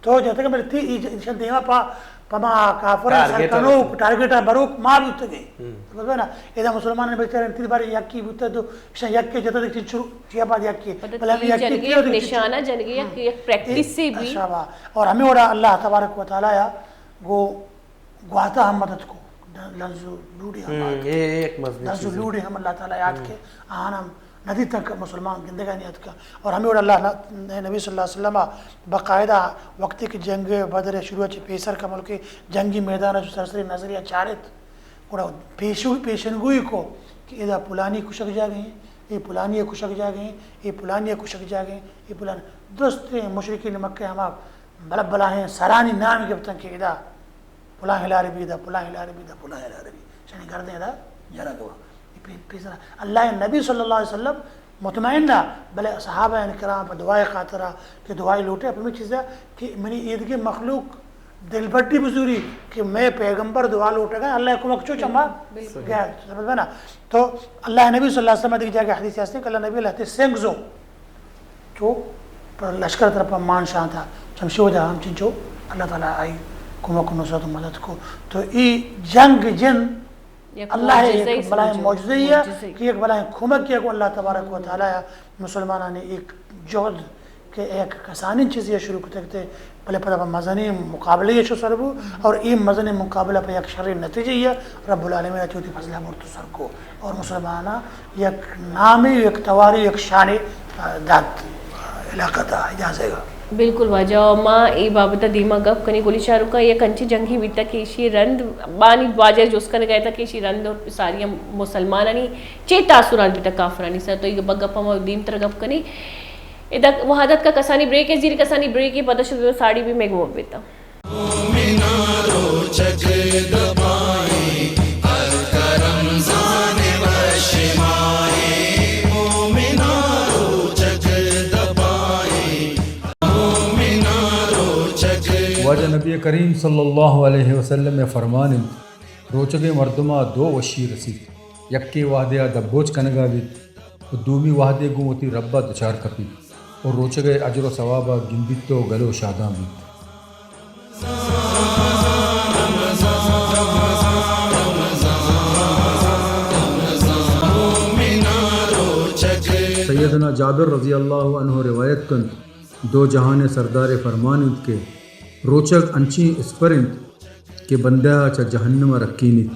تو جتگاں، بلے تئی اے ج-، ایشاں دیما پہ، پہ ما کافراں سر کنوک، ٹارگٹ ءَ بروک ما بوتگیں۔ سمجھ نا؟ ادا مسلمان بیچارے تیر بارے یکی بوتا تو ایشاں یکی جتا دیکھ چرو چیا بعد یکی۔ بلے ہمیں یکی جنگی تیر دیکھ نشانہ جنگی یک، یک پریکٹس سے بھی۔ اور ہمیں وڑا اللہ تبارک و تعالی یا گو گواتا ہم مدد کو، لنز و لوڑی ہم ہم، آتک۔ اے یک مزنیں لنز و چیزے۔ لوڑی ہم اللہ تعالی یاد ہم۔ کے آن ہم ندیتک، مسلمان گندگانی اتکا۔ اور ہمیں وڑا اللہ ن-، نبی صلی اللہ علیہ وسلم باقاعدہ وقتی کہ جنگ بدر شروع چہ پیسر کا ملک جنگی میدان چہ سرسری نظریہ چارت، گڑا پیشو-، پیشنگوئی کو کہ ادا پلانی کشک جاگہ ہیں، اے پلانی کشک جاگہ ہیں، اے پلانی کشک جاگہ ہیں، اے پلان درست مشرکین مکہ ہما بلا بلاہیں سرانی نام گپتن کہ ادا پلان ہلار بی، دا پلان ہلار بی، دا پلان ہلار بی۔ شنی گردیں دا جرگ وا۔ اے پی-، پیسرا اللہ نبی صلی اللہ علیہ وسلم مطمئن نہ، بلے صحابہ کرام پہ دعائے خاطرہ کہ دعائے لوٹے، پمی چیزا کہ منی ایدگی مخلوق دلبڈی بزوری کہ میں پیغمبر دعا لوٹگا، اللہ کمک چو چما بالکل۔ گیا، سمجھ میں نا؟ تو اللہ نبی صلی اللہ علیہ وسلم دیگه جاگه حدیث ہستیں کہ اللہ نبی اللہ تے سنگ زو چو پر لشکر طرف مان شانتا چمشی وجہ ہم چنچو اللہ تعالی آئی کمک و نصرت و مدد کو۔ تو ای جنگ جن یک اللہ معجزہ ایک ہی بلائیں سمجھو، معجزہ ہی ہے معجزہ۔ کہ یک بلائیں کمک کیا کو اللہ تبارک و تعالی مسلمانانی ایک جہد کہ یک کسانیں چیزے شروع کتگ تے بلے پدا پہ مزنیں مقابلے شو سر بو اور ای مزنیں مقابلہ پہ یک شریں نتیجہ یہ رب العالمین چوتی فضلہ برت سر کو۔ اور مسلماناں یک نامے، یک توارے، یک شانے، آ، دات علاقہ تا اجازہ گا۔ بالکل واجہ، اور ما اے بابت دیما گپ کنی گولی شاہ رخ کا یک انچی جنگی بیتا کہ ایشی رند بانی واجہ جوس کر گئے تھا کہ ایشی رند اور ساری مسلمانانی چے تاثرات بیتا کافرانی سر، تو یہ گپ ما دیم تر گپ کنی۔ ادا وحدت کا کسانی بریک ہے، زیر کسانی بریک ہے، پتہ شروع ساڑی بھی میں گو بیتا۔ مومنا روچگ دپائیں، ہلکا رمضان وش ماہیں۔ مومنا روچگ دپائیں، مومنا روچگ۔ واجہ نبی کریم صلی اللہ علیہ وسلم ءِ فرمان انت، روچگیں مردم ءَ دو وشی رسیت، یکے وہدے ءَ دبوچ کنگ ءَ بیت، و دومی وہدے گوں وتی رب ءَ دچار کپیت و روچگ ءِ اجر و ثواب ءَ گندیت و گل و شاداں بیت۔ سیدنا جابر رضی اللہ عنہ روایت کنت، دو جہان ءِ سردار ءِ فرمان انت کہ روچگ انچیں اسپر انت کہ بندہ ءَ چہ جہنم ءَ رکینیت۔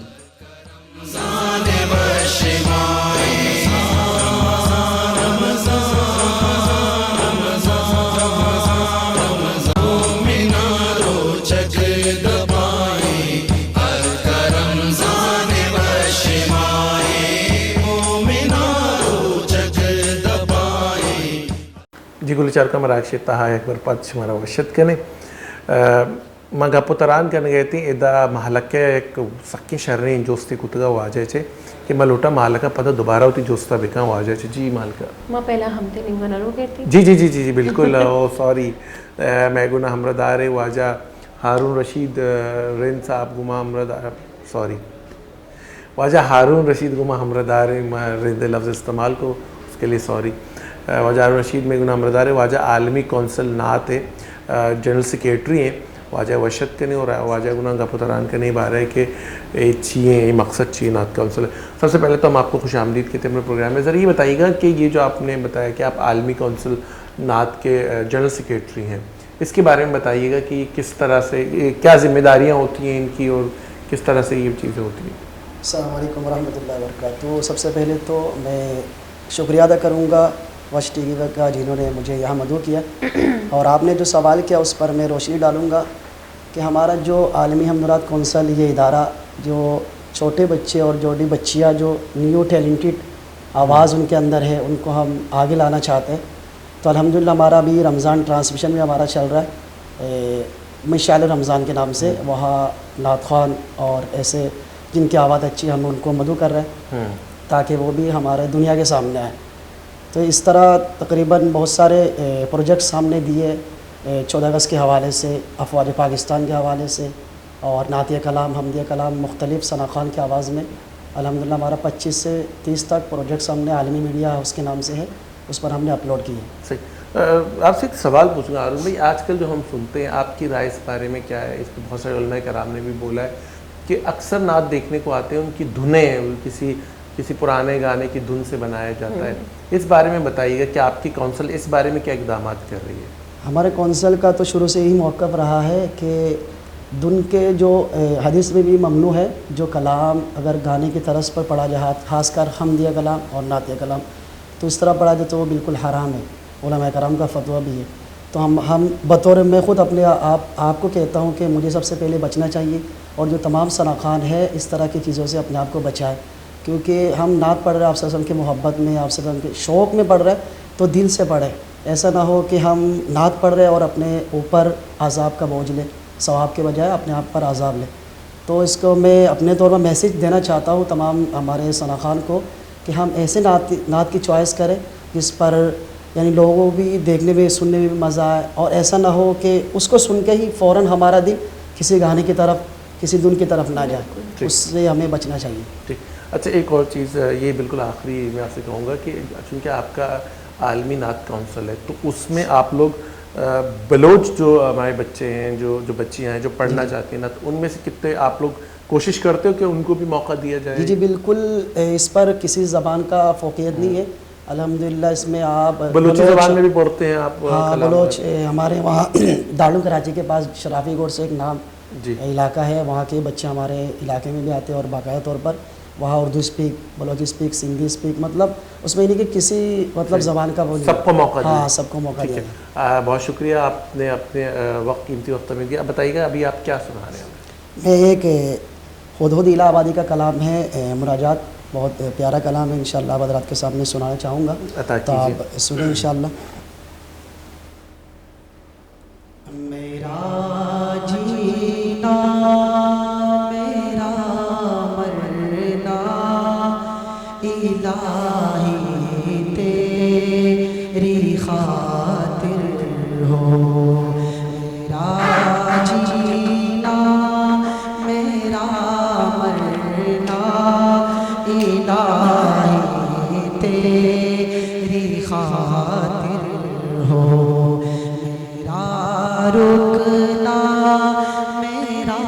جی گل چارکاں، مراگش ءِ تہا یک بر پد شمارا وش اتک کنیں۔ ء، ما گپ و تران کنگ ءَ اتیں، ادا مہلک ءَ یک سکیں شریں جستے کتگ ءَ واجہ چے کہ ما لوٹاں مہلک ءَ پدا دوبارہ وتی جست ءَ بکن واجہ چے۔ جی مہلک ءَ۔ ما پہلا ہم تے نیمگا نہ رو گئے تھے۔ جی، جی، جی، جی، جی، بالکل۔ او سوری، ء، مئے گونا ہمراہ دار واجہ ہارون رشید، ء، رند صاحب گوما ہمراہ دار، سوری۔ واجہ ہارون رشید گوں ما ہمراہ دار ایں، ما رند لفظ استعمال کو، اس کے لیے سوری۔ ء، واجہ ہارون رشید مئے گوں ہمراہ دار ایں، واجہ عالمی کونسل نعت ءِ، ء، جنرل سیکرٹری ایں۔ واجہ وش اتک کنیں اور واجہ گوں گپ و تران کنیں بارے کہ اے چی ایں، اے مقصد چی ایں نعت کونسل۔ سب سے پہلے تو ہم آپ کو خوش آمدید کہتے ہیں اپنے پروگرام میں۔ ذرا یہ بتائیے گا کہ یہ جو آپ نے بتایا کہ آپ عالمی کونسل نعت کے، ء، جنرل سیکرٹری ہیں، اس کے بارے میں بتائیے گا کہ کس طرح سے، یہ کیا ذمہ داریاں ہوتی ہیں ان کی اور کس طرح سے یہ چیزیں ہوتی ہیں؟ السلام علیکم ورحمۃ اللہ وبرکاتہ۔ سب سے پہلے تو میں شکریہ ادا کروں گا وش ٹی وی کا، جنہوں نے مجھے یہاں مدعو کیا، اور آپ نے جو سوال کیا اس پر میں روشنی ڈالوں گا کہ ہمارا جو عالمی حمد و نعت کونسل، یہ ادارہ جو چھوٹے بچے اور جو بھی بچیاں جو نیو ٹیلنٹڈ آواز ان کے اندر ہے، ان کو ہم آگے لانا چاہتے ہیں۔ تو الحمدللہ ہمارا ابھی رمضان ٹرانسمیشن بھی ہمارا چل رہا ہے، اے، مشعل رمضان کے نام سے۔ وہاں نعت خوان اور ایسے جن کی آواز اچھی، ہم ان کو مدعو کر رہے ہیں تاکہ وہ بھی ہمارے دنیا کے سامنے آئیں۔ تو اس طرح تقریباً بہت سارے، اے، پروجیکٹس ہم نے دیے، اے، چودہ اگست کے حوالے سے، افواج پاکستان کے حوالے سے، اور نعتیہ کلام، حمدیہ کلام، مختلف ثنا خوان کی آواز میں۔ الحمدللہ ہمارا پچیس سے تیس تک پروجیکٹس ہم نے عالمی میڈیا ہاؤس کے نام سے ہے۔ اس پر ہم نے اپلوڈ کی ہے۔ صحیح۔ آپ سے ایک سوال پوچھوں گا ہارون بھائی، آج کل جو ہم سنتے ہیں، آپ کی رائے اس بارے میں کیا ہے؟ اس پہ بہت سارے علماء کرام نے بھی بولا ہے کہ اکثر نعت دیکھنے کو آتے ہیں، ان کی دھنیں ہیں، وہ کسی کسی پرانے گانے کی دھن سے بنایا جاتا ہے۔ اس بارے میں بتائیے گا کہ آپ کی کونسل اس بارے میں کیا اقدامات کر رہی ہے؟ ہمارے کونسل کا تو شروع سے یہی موقف رہا ہے کہ دھن کے جو، اے، حدیث میں بھی ممنوع ہے، جو کلام اگر گانے کی طرز پر پڑھا جائے، خاص کر حمدیہ کلام اور نعتیہ کلام، تو اس طرح پڑھا جائے تو وہ بالکل حرام ہے، علماء کرام کا فتویٰ بھی ہے۔ تو ہم ہم بطور، میں خود اپنے آپ آپ کو کہتا ہوں کہ مجھے سب سے پہلے بچنا چاہیے، اور جو تمام ثناخوان ہے اس طرح کی چیزوں سے اپنے آپ کو بچائے، کیونکہ ہم نعت پڑھ رہے ہیں آپ صلی اللہ علیہ وسلم کی محبت میں، آپ صلی اللہ علیہ وسلم کے شوق میں پڑھ رہے ہیں، تو دل سے پڑھیں۔ ایسا نہ ہو کہ ہم نعت پڑھ رہے ہیں اور اپنے اوپر عذاب کا بوجھ لیں، ثواب کے بجائے اپنے آپ پر عذاب لیں۔ تو اس کو میں اپنے طور پر میسج دینا چاہتا ہوں تمام ہمارے ثناخوان کو کہ ہم ایسے نعت نعت کی چوائس کریں جس پر، یعنی، لوگوں کو بھی دیکھنے میں، سننے میں بھی مزہ آئے، اور ایسا نہ ہو کہ اس کو سن کے ہی فوراً ہمارا دل کسی گانے کی طرف، کسی دھن کی طرف نہ جائے۔ اس سے ہمیں بچنا چاہیے۔ ٹھیک۔ اچھا، ایک اور چیز، یہ بالکل آخری میں آپ سے کہوں گا کہ چونکہ آپ کا عالمی نعت کونسل ہے، تو اس میں آپ لوگ، آ، بلوچ جو ہمارے بچے ہیں، جو جو بچیاں ہیں جو پڑھنا چاہتے ہیں نعت، ان میں سے کتنے آپ لوگ کوشش کرتے ہو کہ ان کو بھی موقع دیا جائے؟ جی جی، بالکل۔ اے، اس پر کسی زبان کا فوقیت نہیں ہے۔ الحمدللہ، اس میں آپ بلوچی زبان میں بھی پڑھتے ہیں آپ؟ ہاں، بلوچ، اے، ہمارے وہاں دارالعلوم کراچی کے پاس شرافی گوڑ سے ایک نام علاقہ ہے، وہاں کے بچے ہمارے علاقے میں بھی آتے ہیں اور باقاعدہ طور پر وہاں اردو اسپیک، بلوچی اسپیک، سندھی اسپیک، مطلب، اس میں یعنی کہ کسی، مطلب، زبان کا وہ نہیں۔ سب کو موقع دیا۔ ہاں، سب کو موقع دیا۔ بہت شکریہ، آپ نے اپنے، آ، وقت، قیمتی وقت ہمیں دیا۔ اب بتائیے گا، ابھی آپ کیا سنا رہے ہیں؟ میں ایک، اے، ہدہد الہ آبادی کا کلام ہے، اے، مناجات، بہت پیارا کلام ہے، انشاءاللہ آپ حضرات کے سامنے سنانا چاہوں گا۔ عطا تو کیجیے۔ آپ سنیں انشاءاللہ۔ میرا جینا، میرا مرنا، الٰہی تیری خاطر ہو۔ میرا جینا، میرا مرنا، الٰہی تیری خاطر ہو۔ میرا رکنا، میرا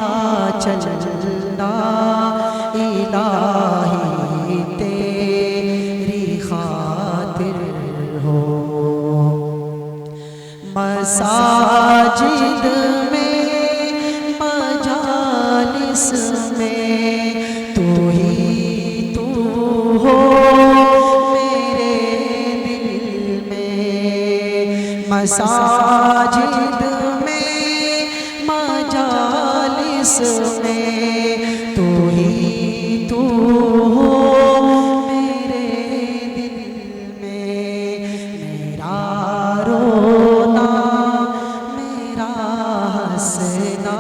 چلنا، الٰہی تیری خاطر ہو۔ مساجد میں، مجالس میں، تو ہی تو ہو میرے دل میں۔ مساجد میں، مجالس میں، تو ہی تو ہو میرے دل میں۔ میرا رونا، میرا ہنسنا،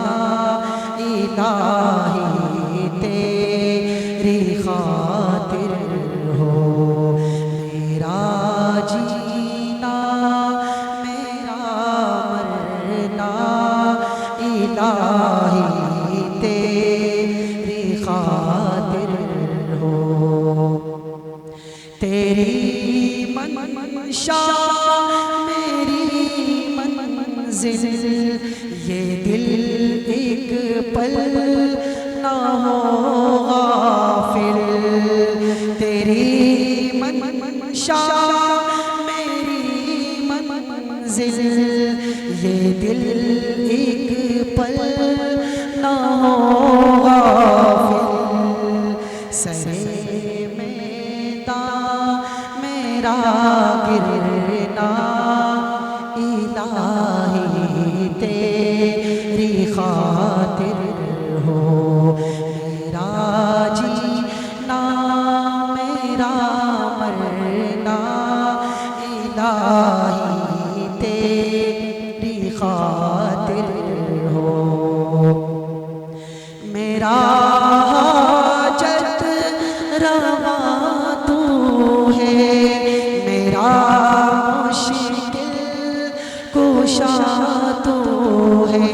الٰہی تیری خاطر ہو۔ میرا جینا، میرا مرنا، الٰہی تیری خاطر ہو۔ تیری منشا میری منزل، یہ دل ایک پل نہ ہو غافل۔ تیری منشا میری منزل، یہ دل ایک پل نہ ہو غافل۔ سرِ میداں میرا گرنا، الٰہی تیری خاطر ہو۔ میرا جینا، میرا مرنا، الٰہی تیری خاطر ہو۔ میرا حاجت روا تو ہے، میرا مشکل کشا تو ہے۔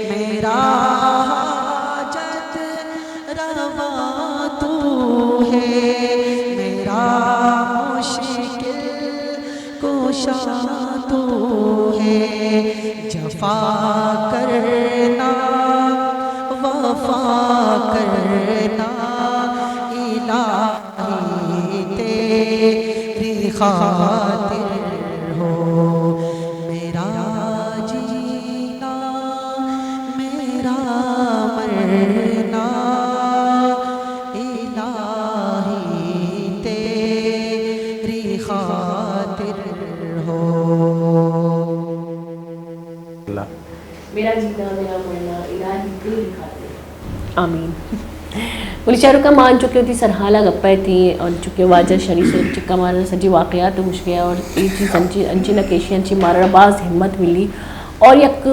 میرا حاجت روا تو ہے، میرا مشکل ہے جفا کرنا، وفا کرنا، الٰہی تیری خاطر ہو۔ میرا جینا، میرا مرنا، الٰہی تیری خاطر ہو۔ میرا جینا، میرا مرنا، الٰہی تیری خاطر۔ آمین۔ گلی چاروکاں، ما انچو کہ وتی سرحال ءَ گپ ءَ اتیں، انچو کہ واجہ شریف صاحب چکا مارا سجی واقعات گوشگ ءَ، اور اے چیز انچی، انچی نہ کہ ایشی انچی مارا باز ہمت ملی، اور یک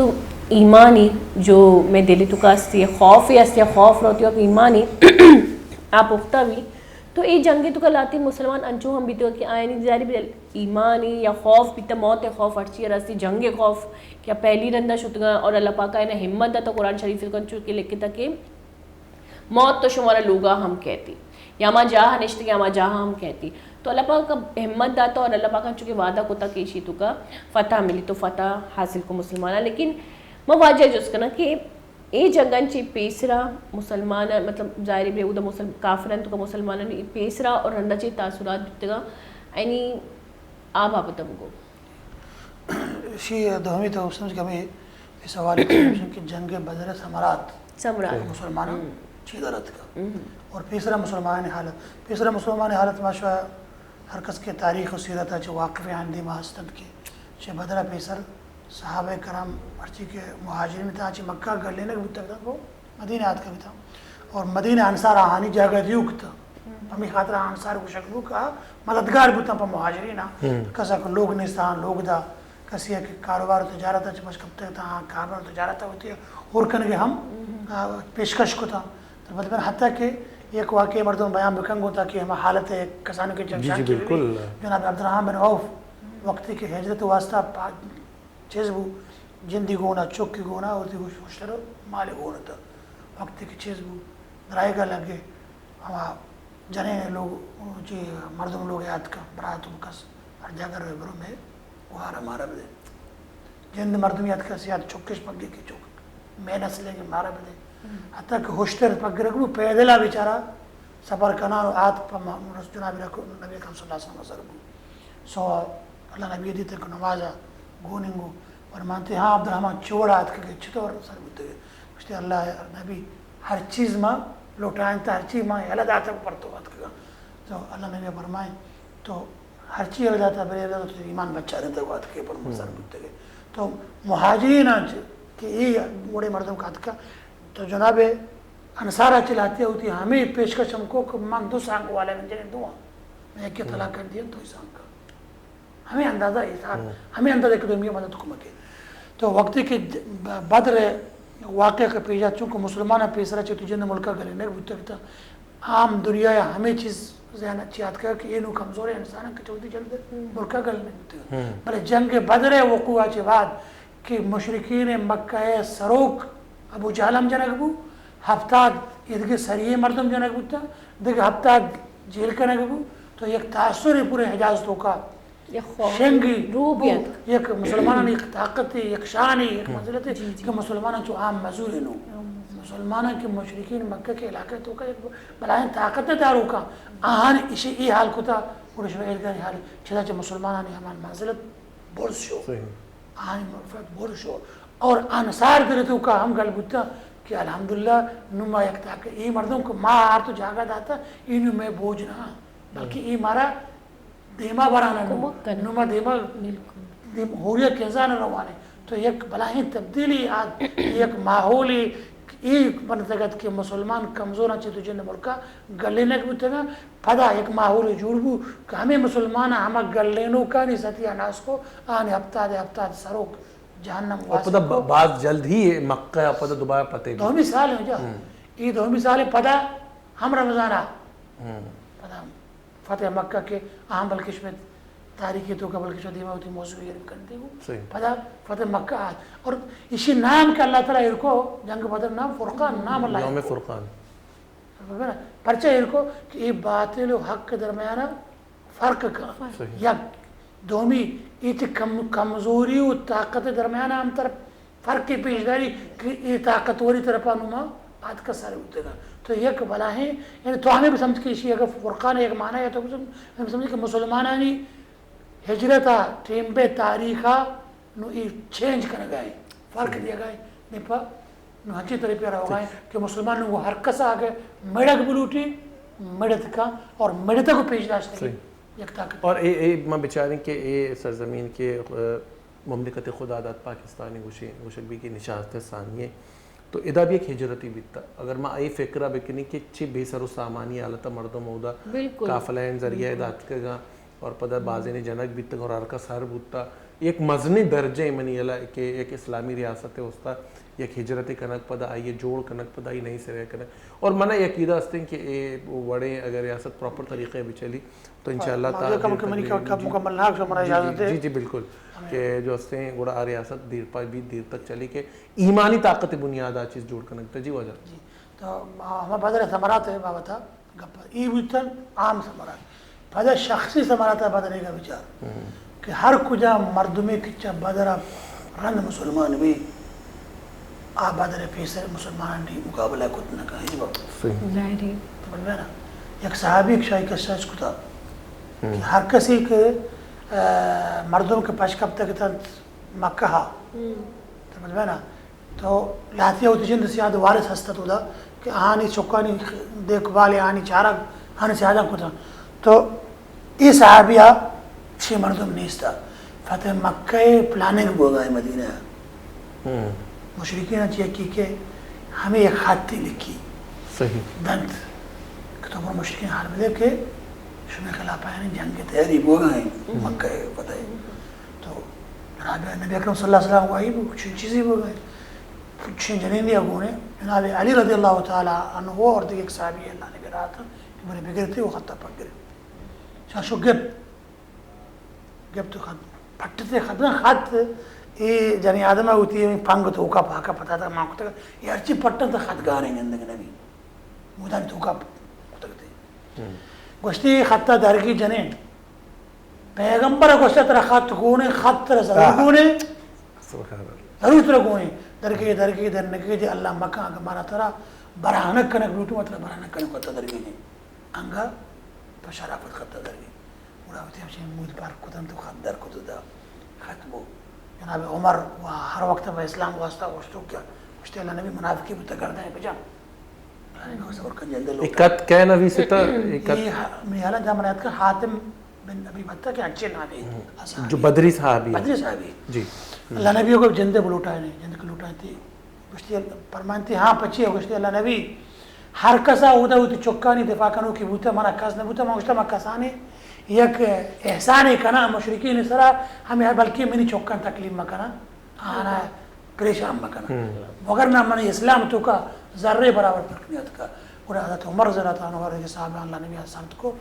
ایمانی جو مئے دل ءِ توکا است، یا خوف است، یا خوف روتی، یک ایمانی آ پختہ بی۔ تو اے جنگ ءِ توکا لہتیں مسلمان انچو ہم بیتگ کہ آیانی ظاہر بی ایمانی یا خوف بیتا، موت ءِ خوف، ہرچی ءَ راستی جنگ ءِ خوف، کہ پہلی رندا شتگاں اور اللہ پاک ءَ آیانا ہمت داتا، قرآن شریف ءِ توکا چونکہ لکھتا کہ موت تو شمارا لوگا ہم کیتی، یا ہما جاہ نشتگی ہما جاہ ہم کیتی۔ تو اللہ پاک ءَ ہمت داتا اور اللہ پاک ءَ چونکہ وعدہ کتا کہ ایشی توکا فتح ملی، تو فتح حاصل کو مسلماناں۔ لیکن ما واجہ جست کناں کہ اے جنگاں چہ پیسرا مسلمان، مطلب، ظاہر بی اودا مسلم، کافران توکا مسلمانانی پیسرا اور رندا چہ تاثرات بیتگاں، یعنی آ بابت ہم گو۔ ایشی دومی تو سمجھ کہ ہمیں اے سوال کہ جنگ بدر ءِ ثمرات، ثمرات۔ مسلماناں چی در اتکا؟ اور پیسرا مسلمانانی حالت، پیسرا مسلمانانی حالت ما شوا ہر کس کہ تاریخ و سیرت ءَ چہ واقف ایں، آہانی دیما ہست انت کہ چہ بدر ءَ پیسر صحابہ کرام ہرچی کہ مہاجرین تاں چہ مکہ گلینگ بوتگ اتاں، پہ مدینہ آتکگ اتاں، اور مدینہ انصار آہانی جاگہ دیوک اتاں۔ پمی خاطر انصار گوشگ بو کہ آ مددگار بوتاں پہ مہاجرین ءَ۔ کسا کہ لوگ نیست آہاں لوگ دا، کسی ءَ کہ کاروبار و تجارت ءَ چہ پش کپتگ اتاں، آہاں کاروبار و تجارت ءَ وتی ہور کنگ ءِ ہم، آ، پیشکش کتاں۔ تو مطلب حتیٰ کہ یک واقعے مردم بیان بکن گوں تاکہ ہما حالت ءَ کسانیں کہ جی، جی، جنگ کی بالکل۔ جناب عبدالرحمن بن عوف وقتی کہ ہجرت واسطہ پا-، چیز بو، جندی گونا، چکی گونا، اور تی ہوش-، ہوشتر مال گون تا۔ وقتی کہ چیز بو، درائے گا لگے، ہما جنین لوگ، چی مردم لوگ یاد کا، برات و کس، ہر جاگہ روے برو میں، گوہارا مارا بدے۔ جند مردم یاد کا، سیاد چکش پگے کی چک، میں نسلے کے مارا بدے۔ حتیٰ کہ ہوشتر پگرگ بو، پیدل آ بیچارہ سفر کنان و آت پہ محمد رسول جناب رکو-، نبی اکرم صلی اللہ علیہ وسلم سر بو۔ سو اللہ نبی دیت کہ نماز ءَ گون انگو فرمانتے، ہاں عبدالرحمن چوڑا اتکگے، چطور سر بوتگے؟ گوشتے، اللہ نبی ہر چیز ما لوٹائیں تا، ہر چیز ما یلہ داتا پر تو اتکگا۔ تو اللہ نبی فرمائیں، تو ہر چیز یلہ داتا، بلے یلہ تو ایمان بچارے تو اتکے پر سر بوتگے۔ تو مہاجرین انچ کہ اے وڑے مردم کا اتکا، تو جناب انصار ءَ چہ لہتے ہوتی ہمے پیشکش ہم کو کہ من دو سانگ والا من جنے دو ہاں۔ من یکی طلاق کر دیا، دو سانگ کا۔ ہمے اندازہ حساب، ہمے اندازہ کہ دومی مدد کمکے۔ تو وقتی کہ ج-، ب-، بدر واقعہ کہ پیش آت، چونکہ مسلمان پیسرا چہ تو جند ملکا گلے نہ بوتگ تا، عام دنیا ءَ ہمے چیز ذہن ءَ چیات کر کہ اینو کمزور انسان کہ چودی جند ملکا گل نہ بوتگ۔ بلے جنگ بدر وقوع چہ بعد کہ مشرکین مکہ ءِ سروک ابو جہل ہم جنگ بو، ہفتاد ایدگہ سریع مردم جنگ بوتا، دگہ ہفتاد جیل کنگ بو، تو یک تاثر پورے حجاز توکا، یک خوف، شنگی روح بو، بیت۔ یک مسلمانانی یک طاقت، یک شانی، یک منزلت، جی، جی۔ کہ مسلمان چو عام مزور نو۔ عام مزور۔ مسلمان کہ مشرکین مکہ کے علاقے توکا یک بلائیں طاقت داروکا، آہان اشی ای حال کتا، اور شما ایدگانی حال، چدا چہ مسلمانانی ہمان منزلت برز شو۔ صحیح۔ آہانی منفعت بر شو۔ اور انصار دل توکا ہم گل بوتا کہ الحمدللہ نوں ما یک تاکہ اے مردم کہ ما آرت و جاگہ داتا، اے نوں مئے بوجھ نہ، بلکہ اے مارا دیما برانا نوں۔ کمک کنا۔ نوں ما دیما، بالکل۔ دیم ہوری کنزان روانے۔ تو یک بلاہیں تبدیلی آت، یک ماحولی اے بنتگت کہ مسلمان کمزوراں چہ تو جند ملکا گلینگ بوتگاں۔ پدا یک ماحولے جوڑ بو کہ ہمے مسلماناں ہما گلینوکانی ستی ءَ ناس کو، آنی ہپتاد ءِ ہپتاد سروک جہنم ءَ واسطہ پدا کو۔ ب-، باز جلد ہی مکہ ءَ پدا دوبارہ فتح بی۔ دومی سال ہے جا۔ ہم۔ اے دومی سال ہے پدا ہم رمضان آ۔ ہم۔ پدا فتح مکہ کہ اہم بلکش میں تاریخی توکا بلکش دیما ہوتی موضوع گرم کرتے ہو۔ صحیح۔ پدا فتح مکہ آ۔ اور اسی نام کہ اللہ تعالیٰ ارکو جنگ بدر نام فرقان، نام اللہ یوم ارکو۔ فرقان۔ پرچہ ایر کو کہ اے باطل و حق درمیان فرق کا۔ صحیح۔ یک دومی ایت کم کمزوری و طاقت درمیان ہم تر فرق پیش داری کہ اے طاقتوری طرفا نما آتکا سر بوتگا۔ تو یک بلاہیں، یعنی تو ہمیں بسمجھ کہ ایشی اگر فرقان یک معنی ہے تو بسم-، ہمیں سمجھ کہ مسلمانانی ہجرت ٹیم بے تاریخ نو ای چینج کنگا ہے، فرق دیگا ہے، نی پا نو ہنچی طرح پہ روگا ہے کہ مسلمان نو ہر کس آگے مڑگ بلوٹی، مڑت کا اور مڑت کو پیش داشت کی یک طاقت۔ اور اے، اے ما بچاریں کہ اے سرزمین کے، آ، مملکت خدا داد پاکستانی گوشے، گوشگ بی کہ نشاست ثانیہ تو ادا بھی یک ہجرتی بیتا۔ اگر ما اے فکرہ بکنیں کہ چی بے سر و سامانی حالت مردم اودا قافلہ ان ذریعہ داتکگا اور پدا بازین جنگ بیتگ اور ہر کس ہر بوتا۔ یک مزنیں درجہ منی یلا کہ یک اسلامی ریاست استا یک ہجرت کنگ، پدا آئی جوڑ کنگ، پدا آئی نئی سرے کنگ۔ اور منا یقیدہ استیں کہ اے وڑیں اگر ریاست پراپر طریقے بچلی تو انشاءاللہ موضوع تعالی کم کم منی کب مکمل نہ شمارا جی، اجازت جی، ہے۔ جی، جی، بالکل۔ کہ جو استیں گڑا آ ریاست دیر پا بھی دیر تک چلی کہ ایمانی طاقت بنیاد آ چیز جوڑ کنگ تا۔ جی واجہ۔ جی۔ تو ہما بدر ثمرات بابت گپ ای بوتن عام ثمرات۔ پدا شخصی ثمرات بدرے کا بچار کہ ہر کجا مردمے کہ چا بدر رند مسلمان بھی آ بدر پیسر مسلمان دی مقابلہ کت نہ کہا ہیچ وقت۔ صحیح۔ ظاہری۔ تو بلوے نا، یک صحابی ایک شاہی قصہ اس کتا کہ ہر کسی کہ، آ، مردم کے پش کپتگ اتنت مکہ ہا۔ تو بلوے نا، تو لہتیا وتی جند سیاد وارث ہست ات اودا کہ آہانی چکانی دیکھ بھال، آہانی چارگ، آہانی سیاداں کتاں۔ تو اے صحابیا چھ مردم نیستا۔ فتح مکہ پلاننگ بوگا ہے مدینہ۔ مشرکین چی کی کہ ہمیں یک خطی لکھی۔ صحیح۔ دنت کہ تو پر مشرکین حال بدے کہ شمے خلاف یعنی جنگ تیاری بوگا ہے مکہ فتح۔ تو جناب نبی اکرم صلی اللہ علیہ وسلم واہی بو، چین چیزی بو گئے، چین جنین دیا گونے، جناب علی رضی اللہ تعالی عنہ اور دیگه یک صحابی اللہ نبی رات کہ بنے بگرتے و خطا پک گرے۔ چا شو گپ، گپ تو خط، پٹتے خط نہ خط، اے جنی آدم ہوتی ہے، پنگ تو کا پاکا پتا تھا ماں کو تک، یہ ہرچی پٹن تو خط گانے گندگ نبی۔ مودان توکا کتگ تے۔ گوشتی، خطا درگی جنین۔ پیغمبر گوشتا ترا خط گونے، خط ترا ضرور گونے۔ سبحان اللہ۔ ضرور ترا گونے۔ درگی، درگی، درنگی دے اللہ مکان کہ مارا ترا برہنہ کنک لوٹو، ترا برہنہ کنک خطا درگی نے۔ انگا پہ شرافت خطا درگی۔ گڑا وتی ہمشی مود پر کتنت و خط در کت و دا خط بو۔ جناب عمر و ہر وقت پہ اسلام واسطہ گوشتو کہ گوشتے اللہ نبی منافقی بوتا گردن بجا۔ اللہ نبی صبر کن جندے لوگ۔ اے خط کئے نویستا؟ اے خط اے ہا-، میالا جا من یاد کر حاتم بن ابی بطہ کہ انچے نامی اصحابی۔ جو بدری صحابی ہے۔ بدری صحابی۔ جی۔ اللہ نبی کو جندے بلوٹائے نہیں، جندے لوٹائے تھی۔ گوشتی، فرمانتی، ہاں پچی ہے؟ گوشتی، اللہ نبی، ہر کسا اودا وتی چکانی دفاع کنوکی بوتا، منا کس نہ بوتا، من گوشتا، من کسانی یک احسانے کنا مشرکین سرا، ہمیں بلکہ منی چکان تکلیف مکنا، آنا پریشان مکنا۔ مگر نہ من اسلام توکا ذرے برابر فرق نہیں اتکا۔ گڑا حضرت عمر رضی اللہ تعالی عنہ اور صحابہ اللہ نبی سمت کو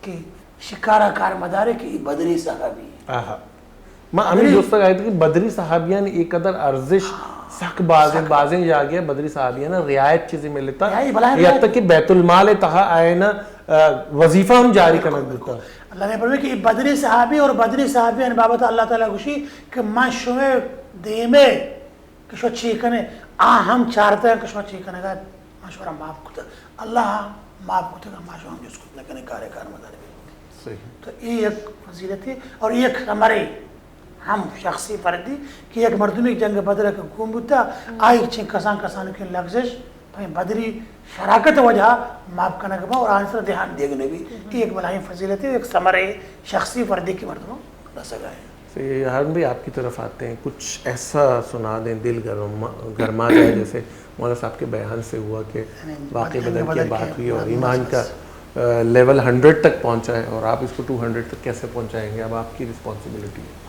کہ شکارا کار مدارے کہ ای بدری صحابی ہیں۔ آہا۔ ما ہمیں بدری۔ دوستگ آیت کہ بدری صحابیان اے قدر ارزش سک بازیں، سک۔ بازیں جاگہ بدری صحابیان رعایت چیزیں ملتا۔ رعایت، بلائیں رعایت۔ حتی کہ بیت المال تہا آئین، آ، وظیفہ ہم جاری کنگ بوتا۔ اللہ نے فرمائے کہ بدری صحابی اور بدری صحابیان بابت اللہ تعالی گوشی کہ من شمے دیمے کہ شما چی کنے، آ ہم چارتگ کہ شما چی کنگا، ما شما را معاف کتگ۔ اللہ معاف کتگ، ما شما ہم جست کت نہ کنے، کارے کار مدار بی۔ صحیح۔ تو اے یک فضیلتے اور اے یک ثمرے ہم شخصی فردی کہ یک مردمی جنگ بدر کہ گون بوتا، آئی چین کسان کسان کہ لغزش، پہ بدری شراکت وجہ معاف کنگ با اور آنسر دھیان دیگ نبی۔ اے یک بلاہیں فضیلتے، یک ثمرے شخصی فردی کہ مردم رسگا ہے۔ سے ہارون بھائی، آپ کی طرف آتے ہیں، کچھ ایسا سنا دیں، دل گرما، گرما جائے، جیسے مولانا صاحب کے بیان سے ہوا کہ واقعی بدر کی بات ہوئی اور ایمان کا، آ، لیول ہنڈریڈ تک پہنچا ہے اور آپ اس کو ٹو ہنڈریڈ تک کیسے پہنچائیں گے؟ اب آپ کی رسپانسبلٹی ہے۔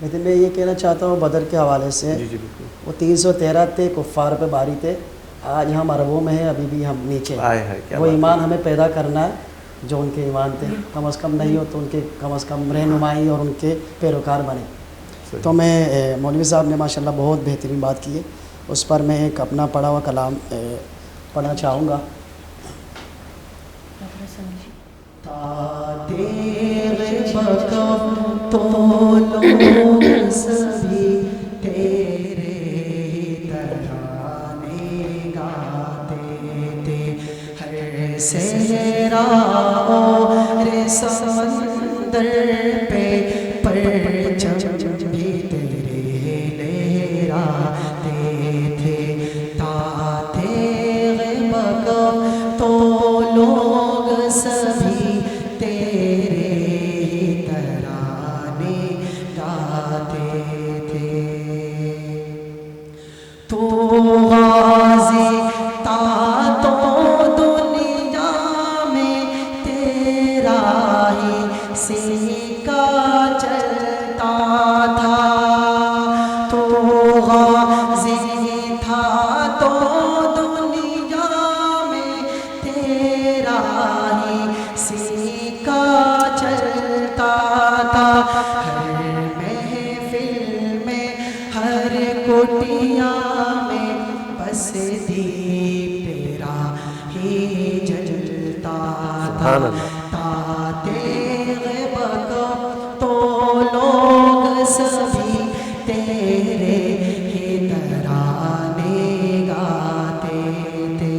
لیکن میں یہ کہنا چاہتا ہوں بدر کے حوالے سے، جی، جی، بالکل۔ وہ تین سو تیرہ تھے، کفار پہ باری تھے، آج ہم اربوں میں ہیں، ابھی بھی ہم نیچے ہیں۔ آئے ہائے، کیا بات ہے۔ وہ ایمان ہمیں پیدا کرنا ہے، جو ان کے ایمان تھے، کم از کم نہیں ہو تو ان کے کم از کم رہنمائی اور ان کے پیروکار بنے۔ صحیح۔ تو میں، اے، مولوی صاحب نے ماشاءاللہ بہت بہترین بات کی ہے، اس پر میں ایک اپنا پڑھا ہوا کلام، اے، پڑھنا چاہوں گا۔ تا تیغ بکم تو لوگ سبھی تیرے ہی ترانے گاتے تھے، ہر صحرا اور سمندر پہ پرچم بھی تیرے لہراتے تھے۔ تا تیغ بکف تو لوگ سبھی تیرے ہی ترانے گاتے تھے۔ تو غازی تھا تو دنیا میں تیرا ہی سیکا چلتا تھا۔ تو غازی تھا تو دنیا میں تیرا ہی سیکا چلتا تھا۔ ہر محفل میں، ہر کٹیا میں بس دیپ تیرا ہی جلتا تھا۔ سبحان اللہ۔ تا تیغ بکف تو لوگ سبھی تیرے ہی ترانے گاتے تھے۔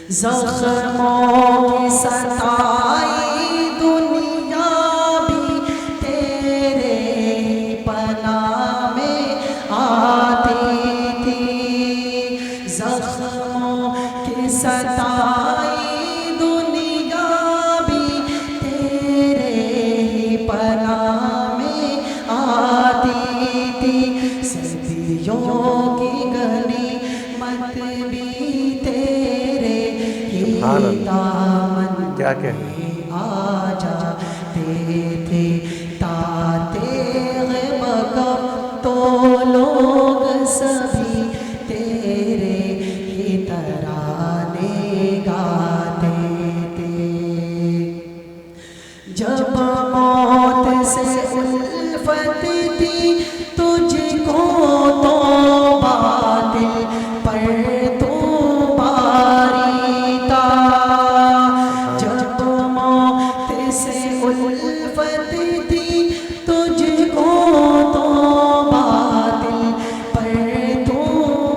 زخموں کی ستائی دنیا بھی تیرے ہی پناہ میں آتی تھی۔ زخموں کی ستائی دنیا بھی تیرے ہی پناہ میں آتی تھی۔ صدیوں کی غنیمت بھی تیرے ہی سبحان اللہ۔ دامن کیا کہنے۔ میں آ جاتے تھے۔ تا تیغ بکف تو لوگ سبھی تیرے ہی ترانے گاتے تھے۔ جب موت سے الفت تھی تجھ کو تو باطل پر تو باری تھا۔ جب موت سے الفت تھی تجھ کو تو باطل پر تو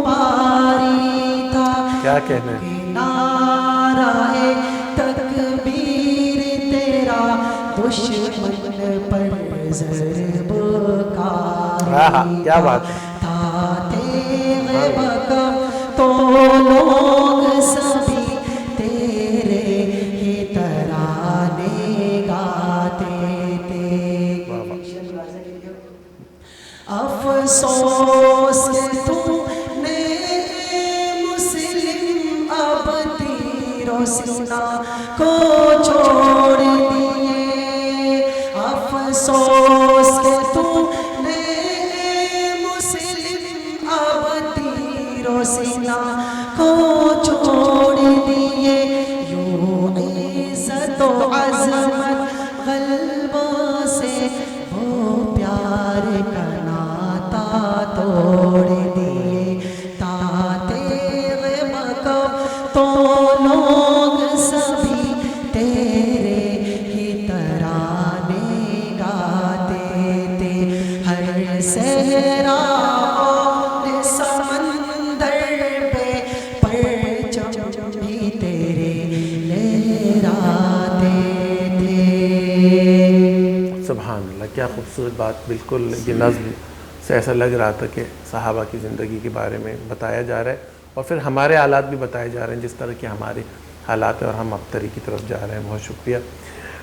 باری تھا۔ کیا کہنے۔ نعرہ تکبیر تیرا دشمن پر ضرب کاری آہا، کیا بات ہے۔ تھا تیغ بکف تو لوگ سبھی تیرے ہی ترانے گاتے تھے۔ واہ واہ۔ افسوس کہ تو نے، اے مسلم، اب تیر و سینہ کو چھوڑ دیے۔ افسوس کہ تو نے، اے مسلم، اب تیر و سینہ کو چھوڑ دیے۔ یوں عزت و عظمت غلبہ سے وہ پیار کا ناتا توڑ دیے۔ تا تیغ بکف تو لوگ سبھی تیرے ہی ترانے گاتے تھے۔ ہر صحرا اور سمندر پہ پرچم بھی تیرے لہراتے تھے۔ سبحان اللہ، کیا خوبصورت بات۔ بالکل یہ نظم سے ایسا لگ رہا تھا کہ صحابہ کی زندگی کے بارے میں بتایا جا رہا ہے اور پھر ہمارے حالات بھی بتائے جا رہے ہیں، جس طرح کے ہمارے حالات ہیں اور ہم ابتری کی طرف جا رہے ہیں۔ بہت شکریہ۔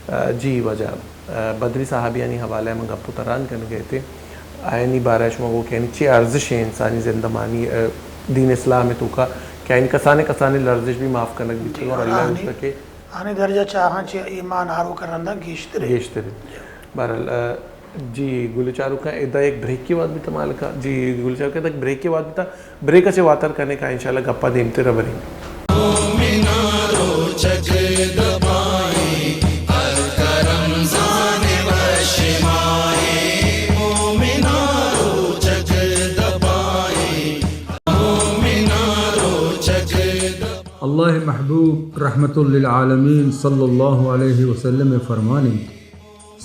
آ، جی واجہ، آ، بدری صحابیانی حوالہ ءَ من گپ ءُ تران کنگ ءَ اتیں۔ آیانی بارہ ءَ شما گوں کہنی چے ارزش ایں انسانی زندمانی، آ، دین اسلام ءِ توکا کہ آیانی کسانیں کسانیں لرزش بھی معاف کنگ بیتگ اور اللہ آنی، گوشتگ کہ آنی درجہ چاہاں چہ ایمان آروک ءِ رندا گیشتر ایں۔ گیشتر ایں۔ بہرحال، آ، جی گل چاروکاں، ادا یک بریکے وہد بیتا مالکا۔ جی گل چاروکاں، ادا یک بریکے وہد بیتا۔ بریک ءَ چہ واتر کنیں کہ انشاءاللہ گپا دیمتر ءَ بریں۔ مومناں روچگ دپائیں، ہلک رمضان وش ماہیں۔ مومناں روچگ دپائیں، مومناں روچگ دپائیں۔ اللہ ءِ محبوب رحمت للعالمین صلی اللہ علیہ وسلم ءِ فرمان اِنت،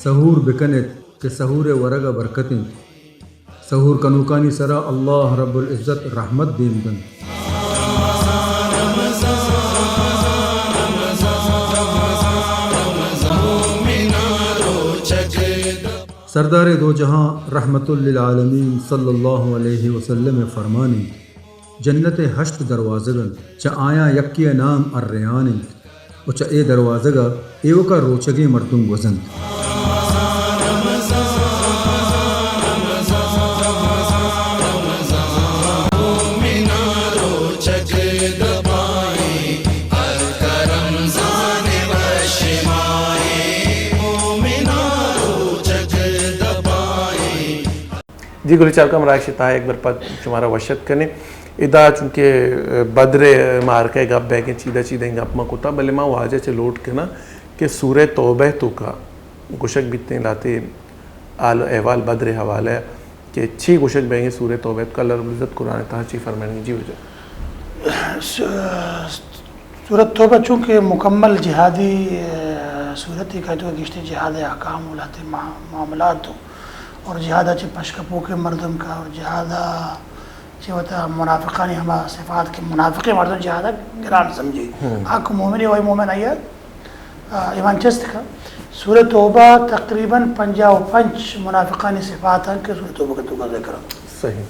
سحور بکن ات کہ سحور ءِ ورگ ءَ برکت انت۔ سحور کنوکانی سرا اللہ رب العزت رحمت دیم دنت۔ سردار دو جہاں رحمت للعالمین صلی اللہ علیہ وسلم ءِ فرمان انت، جنت ءِ ہشت دروازگ انت، چہ آیاں یکے ءِ نام الریان انت و چہ اے دروازگ ءَ ایوک ءَ روچگیں مردم گوزنت۔ جی گل چاروکاں، ہمراہ اشتاں، یک بر پد شمارا وش اتک کنیں۔ ادا چونکہ بدر ءِ معرکہ ءِ گپ بیگیں، چیدہ چیدہ گپ ما کتا، بلے ما واجہ چہ لوٹ کناں کہ سورہ توبہ ءِ توکا گوشگ بیتیں لہتے حال احوال بدر ءِ حوالہ ءَ کہ چی گوشگ بیگیں سورہ توبہ ءِ توکا، اللہ رب العزت قرآن ءِ تہا چی فرمائنی؟ جی واجہ۔ س-، سورت توبہ چونکہ مکمل جہادی، اه، سورت ءِ کہ تو گشتے جہاد ءِ احکام و لہتے ما-، معاملات و اور جہاد ءَ چہ پشکپوکیں مردم کا اور جہاد ءَ چہ وتا منافقانی ہما صفات کہ منافقیں مردم جہاد ءَ گران سمجھی۔ ہم۔ آ کہ مومن ءِ، وہی مومن آئی ءَ، آ، ایمان چست کا۔ سورہ توبہ تقریباً پنجاہ و پنچ منافقانی صفات ہیں کہ سورہ توبہ کے توکا ذکر ہیں۔ صحیح۔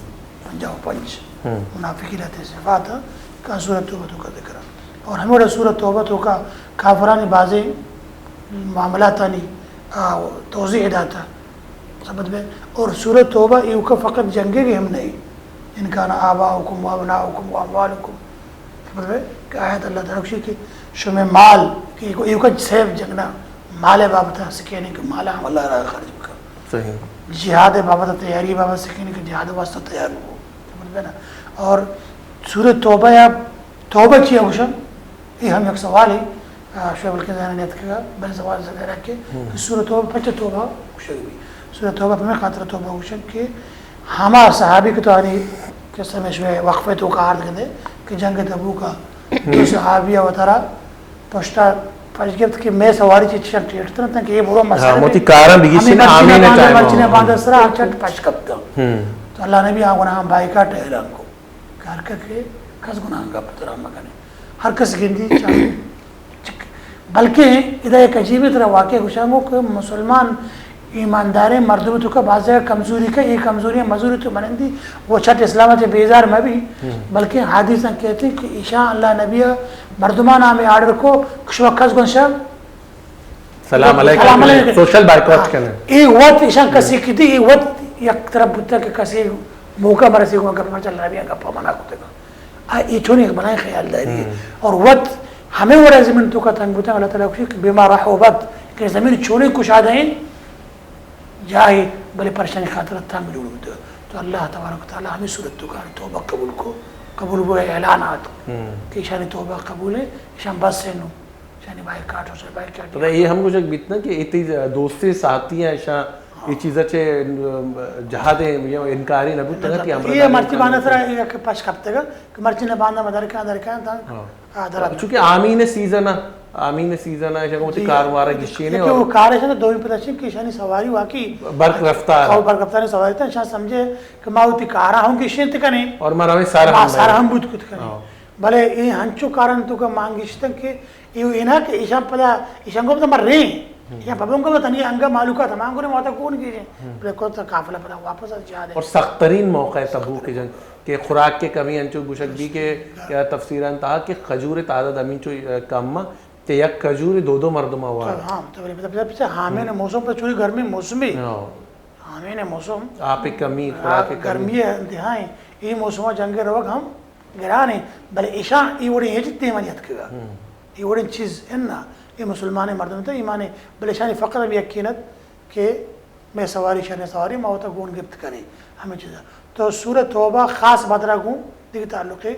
پنجاہ و پنچ ہم۔ منافقی لہتے صفات ہیں کہ سورہ توبہ توکا ذکر ہیں۔ اور ہمیں سورہ توبہ توکا کافرانی بازیں معاملاتانی، آ، توضیح داتا۔ سمجھ میں؟ اور سورہ توبہ ایوکا فقط جنگے کی ہم نہیں۔ ان کان آباؤکم و ابناؤکم و اموالکم۔ سمجھ میں؟ کہ آیت اللہ تعالیٰ گوشی کہ شمے مال، کہ ایوکا صرف جنگ نہ، مال بابت سکینے کہ مال ہم اللہ را خرچ بکا۔ صحیح۔ جہاد بابت تیاری بابت سکینے کہ جہاد واسطہ تیار ہو۔ سمجھ میں نا؟ اور سورہ توبہ یا توبہ چی گوشن؟ اے ہم یک سوالے، آ، شعیب الکندانہ نیتکگا، بلے سوال سے رکھے ہم۔ کہ سورہ توبہ پچ توبہ گوشگ بی۔ سورہ توبہ پمے خاطر توبہ گوشن کہ ہما صحابی کہ تو آنی قصہ میں شوے وقفے توکا آرد گندے کہ جنگ تبوکا ہم۔ دو صحابی وتارا پشتا پش گپت کہ میں سواری چی چشان ٹیٹ ترن تاکہ یہ برو مسئلہ ہاں، موتی کاراں بگیشن ہمیں مرچی نہ آمین باندھا، ٹائم مرچی نہ ہاں۔ باندھا سرا ہم چٹ پش کپتا۔ ہم۔ تو اللہ نبی آ گناہ بائیکاٹ اعلان کو۔ کہ ہر کس کہ کس گناہ گپ ترا مکنے۔ ہر کس گندی چاہے۔ چک-، بلکہ ادا یک عجیبیں طرح واقعہ گوشاں گو کہ مسلمان ایمانداریں مردم توکا بعض جگہ کمزوری کا، یہ کمزوری مزوری تو منندی، وہ چھٹ اسلام چے بیزار مبی، ہم۔ بلکہ حدیثاں کہتے ہیں کہ ایشاں اللہ نبی مردمان ہمیں آرڈر کو کہ شما کس گنشا سلام علیکم۔ سلام علیکم۔ سوشل بائیکاٹ ہاں۔ کرنے۔ اے وت ایشان کسی کی دی، اے وت یک طرف بوتا کہ کسی موقع مرسی کو گپ مچل رہا بھی گپ منا کو تکا۔ آ، اے چونی ایک بلائیں خیال داری ہے۔ ہم۔ اور وت ہمیں وڑا زمین توکا تنگ بوتا، اللہ تعالیٰ خوشی کہ بما رحبت کہ زمین چونی کشادہ ہیں، جاہے بلے پرشانی خاطر تنگ جوڑ بوتا۔ تو اللہ تبارک و تعالیٰ ہمیں صورت توکا توبہ قبول کو، قبول بو اعلانات ہم۔ کہ ایشانی توبہ قبول ہے، ایشان بس ہے نو۔ یعنی بائیکاٹ ہو سکتا، بائیکاٹ پتہ یہ ہم گوشگ بیت نا کہ اتی دوستی ساتھی ہیں، ایشاں ہاں۔ یہ چیزا چے، ام، جہاد یا انکاری نہ بوتا کہ ہمراہ یہ داری مرچی باندھا سرا یہ کہ پش کپتے گا کہ مرچی نہ باندھا مدر کا در کا تا ہاں۔ آ، در آ۔ چونکہ آمین سیزن ہے، آمین سیزن ہے، ایشاں کو جی۔ کار وارا گشینے کہ اور وہ کار ہے تو دومی پتہ چن کہ ایشانی سواری واقعی برق رفتار۔ اور برق رفتار سواری تا، ایشاں سمجھے کہ ما وتی کارا ہم گشینت کنے اور ما رویں سارا ما ہم سارا نہیں۔ ہم بوت کت کنے۔ ہاں۔ بلے اے ہنچو کارن توکا مانگشتن کہ اے، اے نہ کہ ایشاں پدا، ایشاں گوپت مریں۔ ہم۔ ایشاں پبن گوپت تنی انگا مالوکا تمام کرے موتا کون کیجیں۔ ہم۔ بلے کو تو قافلہ پدا واپس آ جا دے۔ اور سخت ترین موقع ہے تبوک کے جنگ کہ خوراک کے کمی انچو گوشگ بی کہ یا تفسیران تہا کہ کھجور تعداد ہمینچو، ا، کم کہ یک کھجور دو دو مردم آوار۔ ہاں، تو بلے پدا، پدا، پدا، ہامین ہم۔ موسم پر چوری گرمی موسمی۔ ہاں۔ ہامین موسم۔ آپ کمی، خوراک کمی۔ گرمی انتہائی۔ اے موسم جنگ روگ ہم گران انت، بلے ایشاں اے وڑیں ہچ دیما نیتکگا۔ ہم۔ اے وڑیں چیز اناں، اے مسلمانیں مردم انت، ایمانے، بلے ایشانی فقط ہم یقین ات کہ مئے سواری شریں سواری، ما وتا گون گپت کنیں، ہمے چیزا۔ تو سورہ توبہ خاص بدرا گوں دگہ تعلقے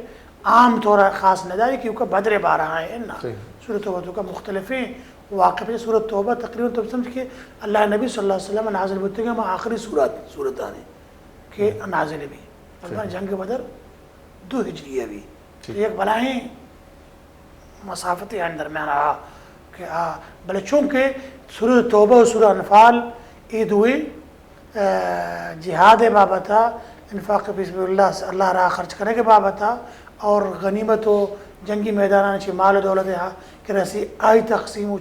عام طورا خاص نداری، کیونکہ بدر بارہ ہیں اناں۔ صحیح۔ سورہ توبہ توکا مختلفیں واقعے، سورہ توبہ تقریباً تو سمجھ کہ اللہ نبی صلی اللہ علیہ وسلم نازل بوتگا، ہما آخری سورت، سورتانی کہ ہم۔ نازل بی۔ صحیح۔ جنگ بدر دو ہجری بی۔ ٹھیک۔ یک بلاہیں مسافتے آن درمیان آ، کہ آ، بلے چونکہ سورہ توبہ و سورہ انفال اے دوئیں، آ، جہاد بابت ءَ، انفاق فی سبیل اللہ، اللہ راہ خرچ کنگ بابت ءَ، اور غنیمت و جنگی میداناں چہ مال و دولت ءَ کہ رسی آئی تقسیم و